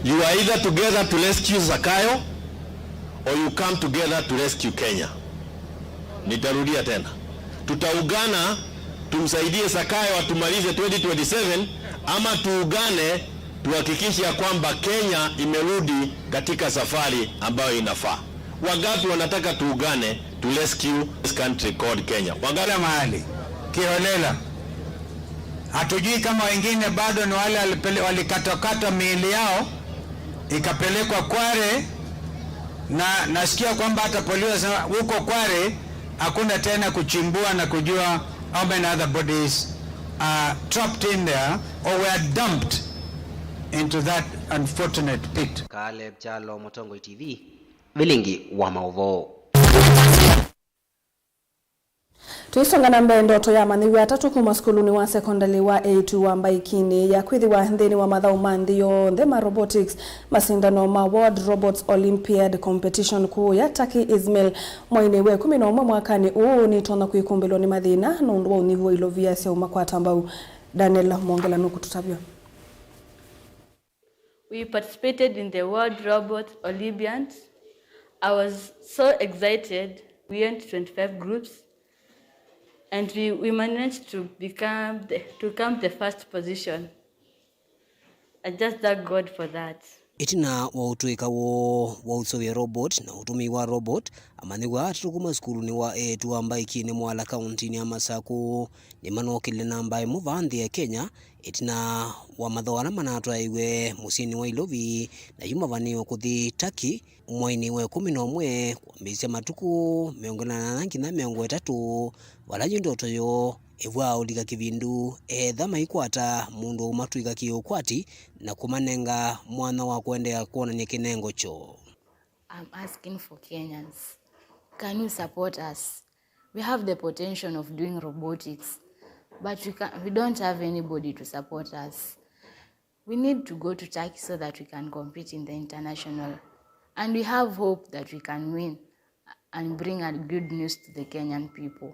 You are either together to rescue Zakayo, or you come together to rescue Kenya. Nitarudia tena. Tutaungana tumsaidie Zakayo atumalize twenty twenty-seven, ama tuungane tuhakikishe ya kwamba Kenya imerudi katika safari ambayo inafaa. Wangapi wanataka tuungane to rescue this country called Kenya? Wangapi? Kila mahali. Kiholela. Hatujui kama wengine bado ni wale walipele-, walikatwakatwa miili yao, ikapelekwa Kware, na nasikia kwamba hata polisi wanasema huko Kware hakuna tena kuchimbua na kujua how many other bodies are trapped in there or were dumped into that unfortunate pit. Caleb Kyalo, Mũtongoi T V, vilingi wa maũvoo. Tũisonga na mbee, ndoto ya amanyĩw'a atatũ kuma sukulunĩ wa sekondalĩ wa Eitu wa Mbaikinĩ ya kwĩthĩwa nthĩnĩ wa mathaũ ma nthĩ yonthe ma robotics, masindano ma World Robots Olympiad Competition kũũya Turkey, Izmir, mwainĩ wa ĩkũmi na ũmwe mwakanĩ ũũ nĩtonya kwĩkumbĩlwa nĩ mathĩna nũndũ wa ũnyivu wa ilovia sya ũmakwata mbau. Daniel Mwongela nũkũtũtavya. We participated in the World Robot Olympiad. I was so excited. We went twenty-five groups and we, we managed to become the, to come the first position. I just thank God for that. Ĩtina wa ũtũĩka woo wa ũseũvya robot na ũtũmĩi wa robot, amanyĩw'a atatũ kuma sukulunĩ wa eĩtu wa Mbaikinĩ Mwala kauntinĩ ya Masakũ nĩmanookĩlile namba ĩmwe vaa nthĩ ya Kenya ĩtina wa mathoo ala manatwaĩwe mũsyĩnĩ wa Ilovi, na yu mavanĩĩwe kũthi Turkey mwainĩ wa ĩkũmi na ũmwe kwambĩĩsya matukũ mĩongo ĩna na nyanya nginya mĩongo ĩtatũ, vala yu ndoto yoo ĩvwaa ũlika kĩvindu, etha maikwata mũndũ ũmatw'ĩka kĩ-ũkwati na kũmanenga mwanya wa kũendeea kwonany'a kĩnengo kyoo. I'm asking for Kenyans, can you support us? We have the potential of doing robotics, but we, can, we don't have anybody to support us. We need to go to Turkey so that we can compete in the international. And we have hope that we can win and bring a good news to the Kenyan people.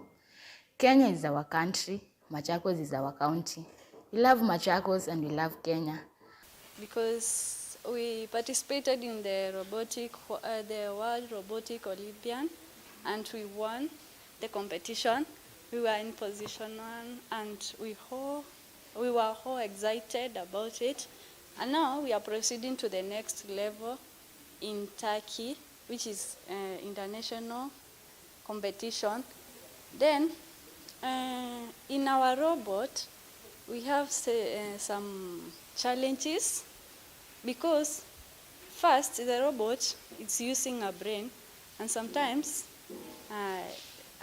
Kenya is our country, Machakos is our county. We love Machakos and we love Kenya. Because we participated in the robotic, uh, the World Robotic Olympiad, and we won the competition. We were in position one, and we all, we were all excited about it. And now we are proceeding to the next level in Turkey, which is uh, international competition. Then, uh, in our robot, we have say, uh, some challenges because first, the robot is using a brain, and sometimes uh,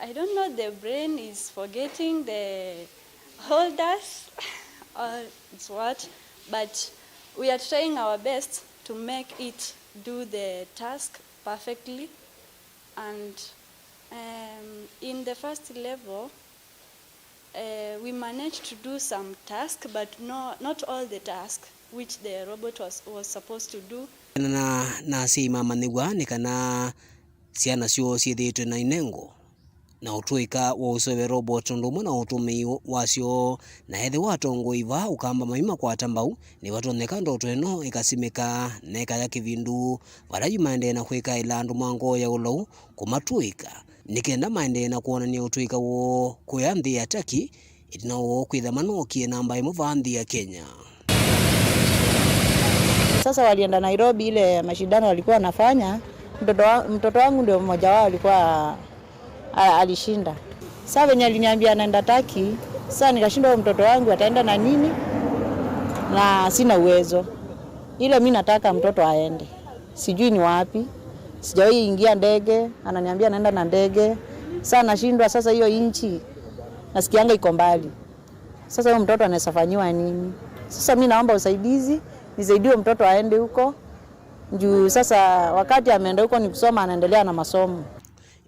I don't know, the brain is forgetting the holders or it's what, but we are trying our best to make it do the task perfectly. And um, in the first level, uh, we managed to do some tasks, but no, not all the tasks which the robot was, was supposed to do. Na, na, na asyai mamanyĩw'a nĩ kana syana syoo syĩthĩĩtwe na inengo na ũtũĩka wa ũseũvya robot ũndũ ũmwe na ũtũmĩi wasyo, na ethĩwa atongoi vaa Ũkamba maimakwata mbau, nĩvatonyeka ndoto ĩno ĩkasimĩka na ĩkaya kĩvindu, vala yu maendee na kwĩkaĩla andũ ma ngoo ya ũlau kũmatũĩka, nĩ kenda maendee na kwonany'a ũtũĩka woo kũya nthĩ ya Turkey, ĩtina woo kwĩtha manookie namba ĩmwe vaa nthĩ ya Kenya. Sasa walienda Nairobi, ile mashindano walikuwa wanafanya, mtoto, wa, mtoto wangu ndio mmoja wao alikuwa a- alishinda. Saa venye aliniambia anaenda Turkey, saa nikashindwa, huyo mtoto wangu ataenda na nini na sina uwezo. Ile mi nataka mtoto aende, sijui ni wapi, sijawahi ingia ndege, ananiambia anaenda na ndege. Saa nashindwa sasa, hiyo inchi nasikianga iko mbali. Sasa huyo mtoto anaweza fanyiwa nini? Sasa mi naomba usaidizi, nisaidiwe mtoto aende huko juu. Sasa wakati ameenda huko ni kusoma, anaendelea na masomo.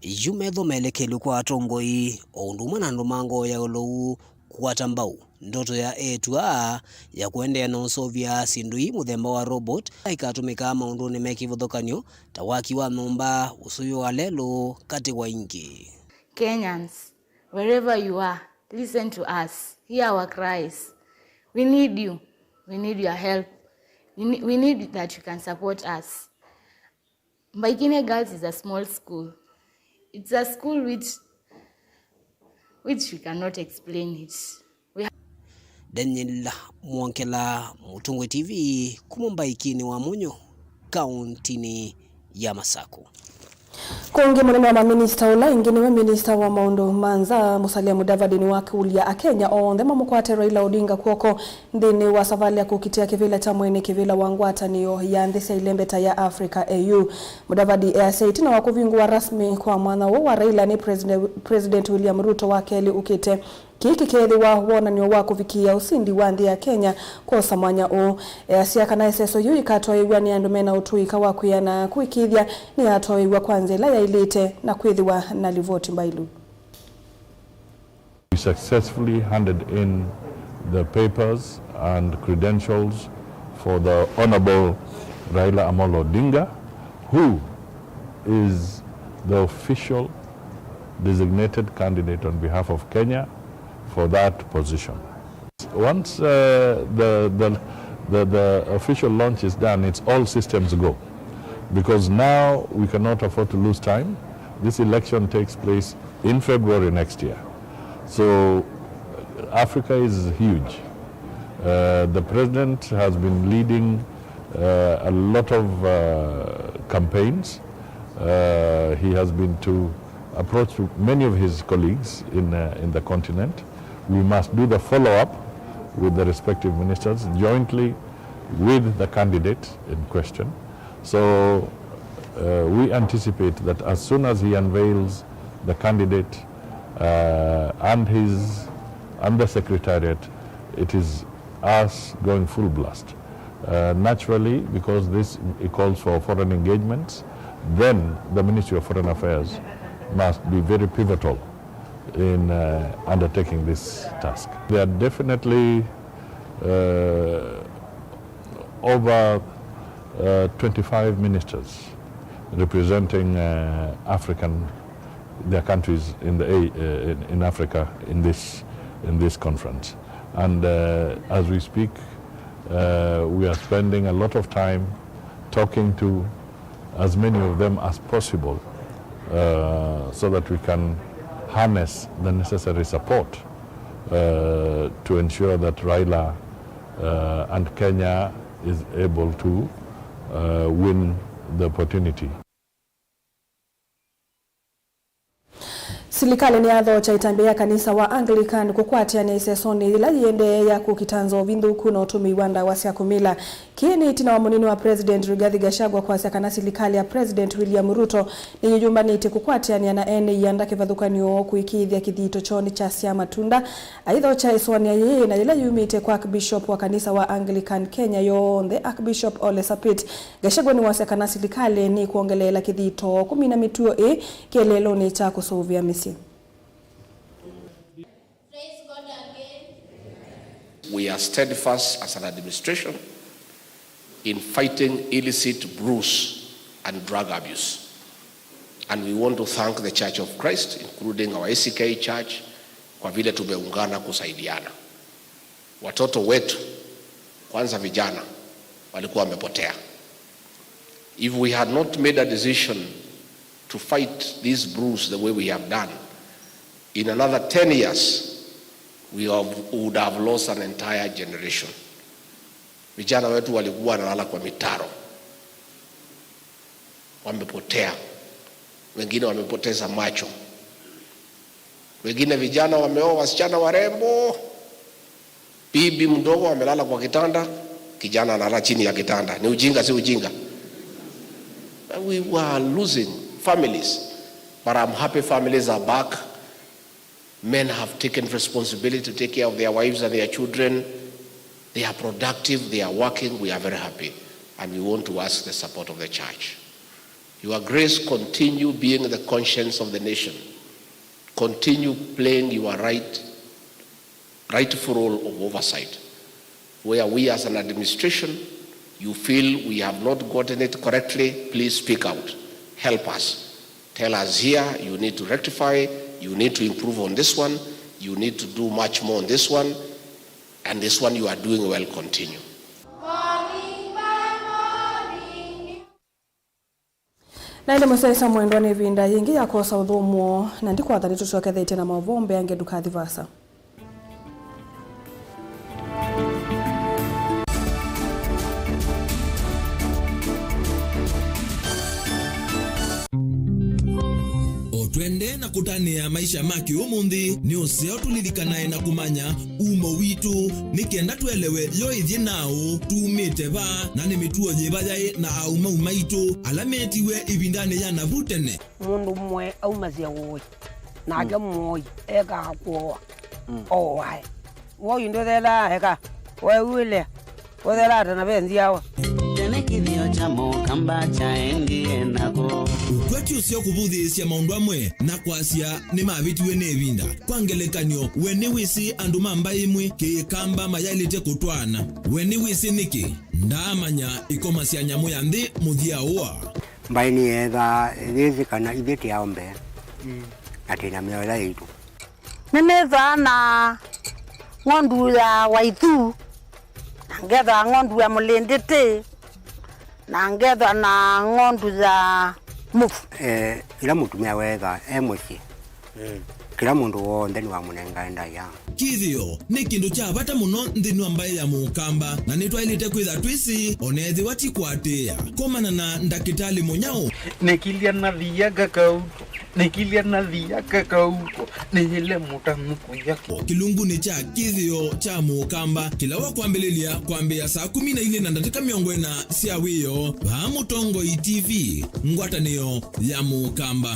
Yu metho melekely'e kwa atongoi o ũndũ ũmwe na andũ ma ngoo ya ũlou kũkwata mbau ndoto ya eĩtu aa ya kũendeea na ũseũvya syĩndũ ii mũthemba wa robot ila ikatũmĩkaa maũndũnĩ me kĩvathũkany'o ta waki wa nyũmba, ũsũvĩo wa lelũ, katĩ wa ingĩ. Kenyans, wherever you are, listen to us. Hear our cries. We need you. We need your help. We ne- we need that you can support us. Mbaikine Girls is a small school. It's a school which which we cannot explain it. We Daniel Mwongela, Mũtongoi T V, kuma Mbaikinĩ wa Mũnyũ, kauntinĩ ya Masakũ. Kũngĩ, mũnene wa maminista ũla ĩngĩ nĩwe minista wa maũndũ ma nza, Musalia Mudavadi, nĩwakũlya Akenya onthe mamũkwate Raila Odinga kw'oko nthĩnĩ wa savalĩ ya kũkitĩa kĩvĩla kya mwene kĩvĩla wa ngwatanĩo ya nthĩ sya ilembeta ya Africa, A U. Mudavadi easya ĩtina wa kũvingũwa rasmi kwa mwanya ũũ wa Raila nĩ President, President William Ruto wa kelĩ ũkĩte, kĩĩ kĩkeethĩwa wonany'o wa kũvikĩĩa ũsindi wa nthĩ ya Kenya kwosa mwanya ũũ. Easya kana ĩseso yĩu yĩkatwaĩĩw'a nĩ andũ mena ũtũĩka wa kwĩana kũĩkĩĩthya nĩyatwaĩĩw'a kwa nzĩa ĩla yaĩlĩte na kwĩthĩwa na livoti mbailu. We successfully handed in the papers and credentials for the Honorable Raila Amolo Odinga, who is the official designated candidate on behalf of Kenya for that position. Once, uh, the, the, the, the official launch is done, it's all systems go, because now we cannot afford to lose time. This election takes place in February next year. So Africa is huge. Uh, the president has been leading, uh, a lot of, uh, campaigns. Uh, he has been to approach many of his colleagues in, uh, in the continent. We must do the follow-up with the respective ministers jointly with the candidate in question. So, uh, we anticipate that as soon as he unveils the candidate, uh, and his, and the secretariat, it is us going full blast. Uh, naturally, because this, it calls for foreign engagements, then the Ministry of Foreign Affairs must be very pivotal in, uh, undertaking this task. There are definitely, uh, over, uh, twenty-five ministers representing, uh, African, their countries in the A-, uh, in, in Africa in this, in this conference. And, uh, as we speak, uh, we are spending a lot of time talking to as many of them as possible, uh, so that we can harness the necessary support, uh, to ensure that Raila, uh, and Kenya is able to, uh, win the opportunity. Silikalĩ nĩyathokya ĩtambya ya kanisa wa Anglican kũkwatĩanĩa ĩsesonĩ yĩla yĩendee ya kũkita nzovi nthũku na ũtũmĩi wa ndawa sya kũmila. Kĩĩ nĩ ĩtina wa mũnini wa President Rigathi Gachagua kwasya kana silikalĩ ya President William Ruto nĩyĩyũmbanĩtye kũkwatĩanĩa na ene ianda kĩvathũkany'o kũĩkĩĩthya kĩthito kyoo nĩkyasyaa matunda. Aithokya ĩsũanĩa yĩĩ na yĩla yumĩte kwa Archbishop wa kanisa wa Anglican Kenya yonthe, Archbishop Ole Sapit, Gachagua nĩwasya kana silikalĩ nĩkwongeleela kĩthito kũmina mĩtuo ĩĩ kĩeleelonĩ kya kũseũvĩa mĩsyĩ. We are steadfast as an administration in fighting illicit brews and drug abuse. And we want to thank the Church of Christ, including our A C K Church, kwa vile tumeungana kusaidiana. Watoto wetu, kwanza vijana, walikuwa wamepotea. If we had not made a decision to fight these brews the way we have done, in another ten years, we have, would have lost an entire generation. Vijana wetu walikuwa wanalala kwa mitaro. Wamepotea. Wengine wamepoteza macho. Wengine vijana wameoa wasichana warembo. Bibi mdogo amelala kwa kitanda, kijana analala chini ya kitanda. Ni ujinga, si ujinga? We were losing families. But I'm happy families are back. Men have taken responsibility to take care of their wives and their children. They are productive, they are working, we are very happy. And we want to ask the support of the church. Your Grace, continue being the conscience of the nation. Continue playing your right, rightful role of oversight. Where we as an administration, you feel we have not gotten it correctly, please speak out. Help us. Tell us here, you need to rectify, you need to improve on this one, you need to do much more on this one, and this one you are doing well, continue. Na ĩndĩ mũsyaĩĩsya mwendwa, nĩ ĩvinda yĩngĩ ya kwosa ũthũmũo, na ndikwatha nĩtũsyokethetye na maũvoo mbeange, ndũkathi vaasa. Nĩ ya maisha ma kĩũmũnthĩ, nĩ ũseo tũlilikanae na kũmanya umo witũ, nĩ kenda tũelewe yo ĩthyĩ naaũ, tumĩte va, na nĩ mĩtuo yĩva yaĩ na aumau maitũ ala meetiwe ĩvindanĩ ya navu tene. Mũndũ ũmwe aumasya ũĩ, nake mũoi ekaa kũoa, ooae. Woi ndũthelaa eka, weew'ĩlea, ũthelaa ta na ve nzyawa. Tene kĩthĩo kya Mũkamba kyaendie nako. Ũkwati ũseo kũvũthĩĩsya maũndũ amwe na kwasya nĩmavĩtiwe nĩ ĩvinda. Kwa ngelekany'o, we nĩwĩsĩ andũ ma mbaĩ ĩmwe Kĩkamba mayaĩlĩte kũtwaana? We nĩwĩsĩ nĩkĩ? Ndaamanya ĩkoma sya nyamũ ya nthĩ mũthya ũa. Mbaĩ nĩyeethaa yĩsĩ kana ithyĩ tĩ aũmbe, na twĩ na mĩao ĩla yaitũ. Nĩnĩthaa na ng'ondu ya waithu, na ngethaa ng'ondu ya mũlĩndĩtĩ, na ngethaa na ng'ondu ya mũvu. Eh, ĩla mũtumĩa weethaa e mũsyĩ, kĩla mũndũ w'onthe nĩwamũnengae ndaĩa. Kĩthĩo nĩ kĩndũ kya vata mũno nthĩnĩ wa mbaĩ ya Mũkamba, na nĩtwaĩlĩte kwĩtha twĩsĩ, o na ethĩwa ti kũatĩĩa. Komana na ndakĩtalĩ mũnyaũ. Nĩkilya na thia kakauko, nĩkilya na thia kakauko, nĩyĩle mũtanu kũya. Kĩlungunĩ kya kĩthĩo kya Mũkamba, kĩla wa kwambĩlĩlya kwambĩĩa saa kũmi na ilĩ na ndatĩka mĩongo ĩna sya wĩoo, vaa Mũtongoi T V, ngwatanĩo ya Mũkamba.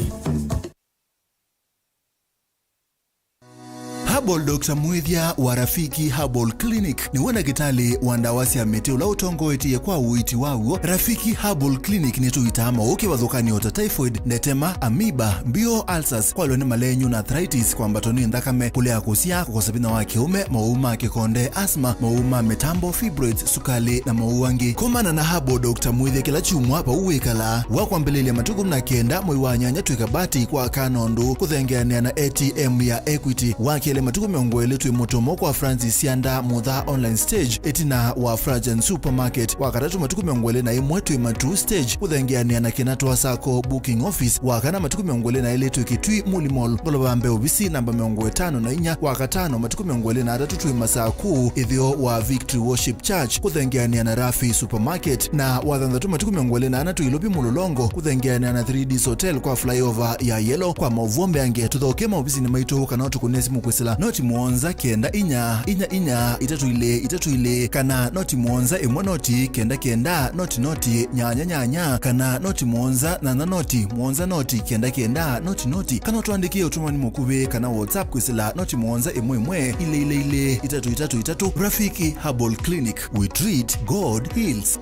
Herbal Doctor Mwĩthya wa Rafiki Herbal Clinic nĩwe ndakĩtalĩ wa ndawa sya mĩtĩ ũla ũtongoetye kwa ũiiti waw'o. Rafiki Herbal Clinic nĩtũitaa maũũ kĩvathũkany'o ta typhoid, ndetema, amoeba, mbio, ulcers, kwalwa nĩ malenyu na arthritis, kwambatwa nĩ nthakame, kũlea kũsyaa, kũkosa vinya wa kĩũme, maũũ ma kĩkonde, asthma, maũũ ma mĩtambo, fibroids, sukalĩ, na maũũ angĩ. Komana na Herbal Doctor Mwĩthya kĩla kyumwa vau wĩkalaa. Wa kwambĩlĩlya matukũ na kenda mwei wa nyanya twĩ Kabati kwa kana ũndũ kũthengeanĩa na A T M ya Equity. Wa kelĩ matukũ mĩongo ĩlĩ twĩ Mũtomo kwa Francis Sianda Mutha Online Stage ĩtina wa Frajan Supermarket. Wa katatũ matukũ mĩongo ĩlĩ na ĩmwe twĩ Matu Stage kũthengeanĩa na Kĩnatwa Sacco Booking Office. Wa kana matukũ mĩongo ĩlĩ na ĩlĩ twĩ Kitui Muli Mall, ngolova mbee ovisi namba mĩongo ĩtano na inya. Wa katano matukũ mĩongo ĩlĩ na atatũ twĩ Masaku, ĩtheo wa Victory Worship Church, kũthengeanĩa na Rafi Supermarket, na wa thanthatũ matukũ mĩongo ĩlĩ na ana twĩ Ilovi Mũlolongo, kũthengeanĩa na three Ds Hotel kwa flyover ya Yellow. Kwa maũvoo mbeange, tũthoke maovisinĩ maitũ kana ũtũkũnĩe simũ kwĩsĩla noti mũonza kenda inya inya inya itatũ ilĩ itatũ ilĩ kana noti mũonza ĩmwe noti kenda kenda noti noti nyanya nyanya kana noti mũonza nyanya noti mũonza noti kenda kenda noti noti, kana ũtũandĩkĩe ũtũmani mũkuvĩ kana WhatsApp kwĩsĩla noti mũonza ĩmwe ĩmwe ilĩ ilĩ ilĩ itatũ itatũ itatũ. Rafiki Herbal Clinic, we treat, God heals.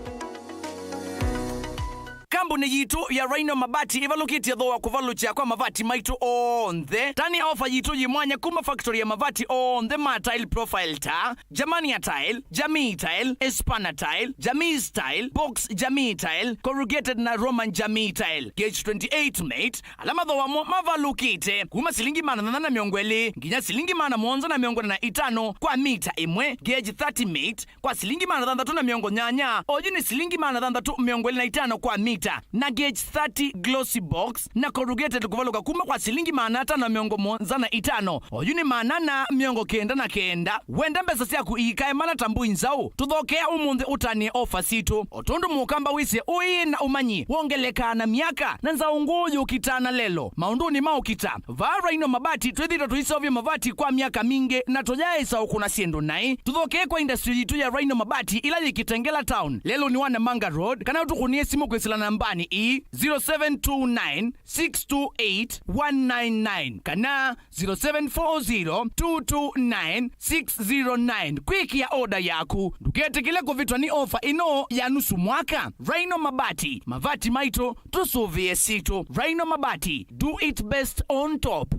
Kambuni yitũ ya Rhino Mabati ĩvalũkĩtye thooa kũvalũkya kwa mavati maitũ onthe. Tani ofa yitũ yĩ mwanya kuma factory ya mavati onthe ma tile profile ta Germania Tile, Jamii Tile, Espana Tile, Jamii Style, Box Jamii Tile, Corrugated na Roman Jamii Tile, gauge twenty-eight mate, ala mathooa mo mavalũkĩte kuma silingi maana thanthatũ na mĩongo ĩlĩ nginya silingi maana mũonza na mĩongo ĩna na itano kwa mita ĩmwe, gauge thirty mate kwa silingi maana thanthatũ na mĩongo nyanya, oyu nĩ silingi maana thanthatũ mĩongo ĩlĩ na itano kwa mita, na gauge thirty glossy box na corrugated kũvalũka kuma kwa silingi maana atano na mĩongo mũonza na itano, oyu nĩ maana ana mĩongo kenda na kenda. Wenda mbesa syaku iikae mana ta mbũi nzaũ? Tũthokea ũmũnthĩ ũtanĩe ofa sitũ. O tondũ Mũkamba wĩsĩ ũĩ na ũmanyi wongelekaa na myaka, na nzaũ ngũũ yũkitaa na lelo maũndũnĩ ma ũkita, vaa Rhino Mabati twĩthĩĩtwe tũiseũvya mavati kwa myaka mingĩ na tũyaaĩsa ũkũna syĩndũ naĩ. Tũthokee kwa industry yitũ ya Rhino Mabati ĩla yĩ Kitengela Town, lelũnĩ wa Namanga Road, kana ũtũkũnĩe simũ kwĩsĩla nambanĩ ii, zero seven two nine, six two eight, one nine nine kana zero seven four zero, two two nine, six zero nine kwĩkĩa oda yaku. Ndũketĩkĩle kũvĩtwa nĩ ofa ĩno ya nusu mwaka. Rhino Mabati, mavati maitũ, tũsũvĩe sitũ. Rhino Mabati, do it best on top.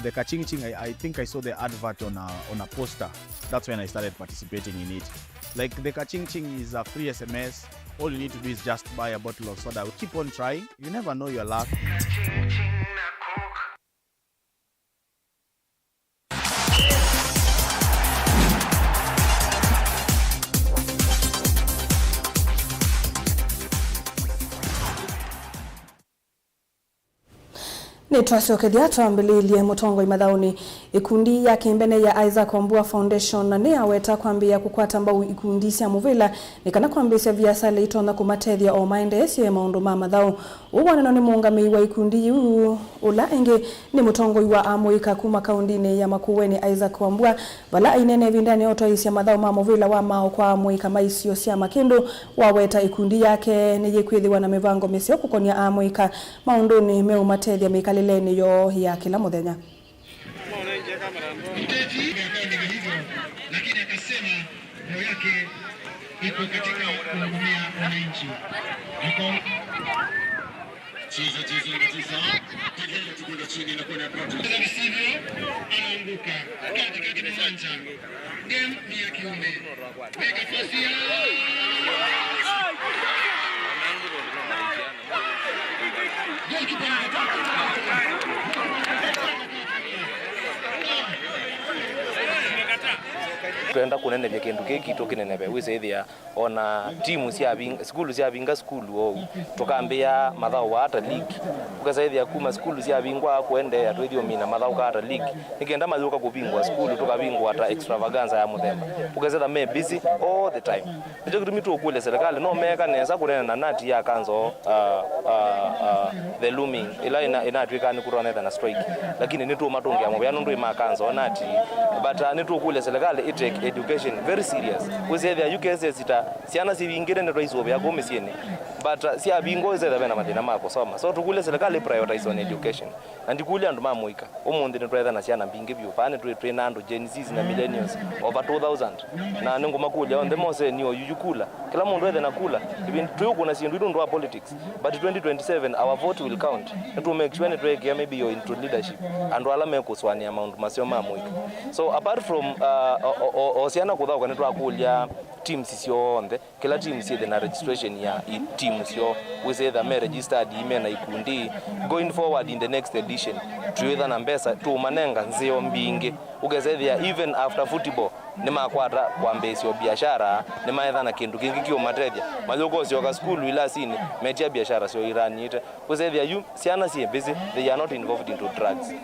The Kaching Ching, I, I think I saw the advert on a, on a poster. That's when I started participating in it. Like, the Kaching Ching is a free S M S. All you need to do is just buy a bottle of soda. Keep on trying. You never know your luck. Nĩtwasyokethya twambĩlĩĩlye mũtongoi mathaũnĩ. Ĩkundi ya kĩmbene ya Isaac Wambua Foundation nĩyaweta kwambĩĩa kũkwata mbau ikundi sya mũvĩla nĩ kana kwambĩĩsya viasala itonya kũmatethya o maendeesye maũndũ ma mathaũ. Ũũ wanenwa nĩ mũũngamĩi wa ikundi yĩu, ũla ĩngĩ nĩ mũtongoi wa amũika kuma kaundinĩ ya Makueni, Isaac Wambua, vala aineena ĩvindanĩ ya ũtwaĩĩsya mathaũ ma mũvĩla wa maaũ kwa amũika ma isio sya Makĩndũ. Waweta ikundi yake nĩyĩkwĩthĩwa na mĩvango mĩseo kũkonya amũika maũndũnĩ meũmatethya mĩkalĩlenĩ yoo ya kĩla mũthenya. Mteti akaandika hivyo, lakini akasema roho yake iko katika kuhudumia wananchi. Ako- Cheza, cheza, cheza. Tegea tukwenda chini na kwenda kati. Cheza visivyo, anaanguka katikati mwa uwanja. Game ni ya kiume. Weka pasi ya. Goalkeeper anataka. Twenda kũnenevya kĩndũ kĩĩ kitũ kĩneneve, wĩsĩthĩa ona timu syavinga, sukulu syavinga sukulu ou, tũkambĩĩa mathaũ wa ata league. Ũkesa ĩthĩa kuma sukulu syavingwa kũendeea, twĩthi ũmina mathaũ ka ata league. Nĩ kenda mayũka kũvingũa sukulu, tũkavingũa ta extravaganza ya mũthemba. Ũkesa ĩtha me busy all the time. Nĩkyo kĩtumi tũkũlya serikali no meeka nesa kũneena na nati ya kanzo, uh, uh, uh, the looming, ĩla ĩna-, ĩnatw'ĩkaa nĩ kũtonetha na strike. Lakini nĩtũmatũngĩa mũvea nũndũ ĩma kanzo nati. But, uh, nĩtũkũlya serikali ĩ take education very serious. Wĩsĩthĩa yu cases ta syana sivingĩte nĩtwaisũvĩa kũu mĩsyĩnĩ. But, uh, syavingwa wĩsĩthĩa vena mathĩna ma kũsoma. So tũkũlya serikali ĩ prioritize on education. Na ndikũlya andũ ma mũika. Ũmũnthĩ nĩtwetha na syana mbingĩ vyũ. Vaa nĩtwĩ, twĩ na andũ Gen Zs na millennials over two thousand. Na nĩngũmakũlya onthe mose nĩ oyu yu kula. Kĩla mũndũ ethe na kula. Ĩvĩndĩ twĩũkũna syĩndũ ii nũndũ wa politics. But twenty twenty-seven, our vote will count. Nĩtũ make sure nĩtwekĩa maybe yo into leadership. Andũ ala mekũsũanĩa maũndũ maseo ma mũika. So apart from, uh, o, o, o, o syana kũthaũka nĩtwakũlya teams syonthe. Kĩla team syĩthe na registration ya i-, team syoo, wĩsĩtha me registered, me na ikundi. Going forward in the next edition, twĩtha na mbesa, tũũmanenga nzeo mbingĩ. Ũkesethĩa even after football, nĩmakwata kwambĩĩsya biashara, nĩmaetha na kĩndũ kĩngĩ kĩũmatethya. Mayũka ũsyoka sukulu ilasinĩ, metia biashara syoo iranĩte. Wĩsĩthĩa yu, syana syĩ busy, they are not involved into drugs.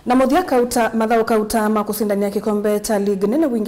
Na mũthya kauta, mathaũ kauta ma kũsindania kĩkombe kya ligi nene wingĩ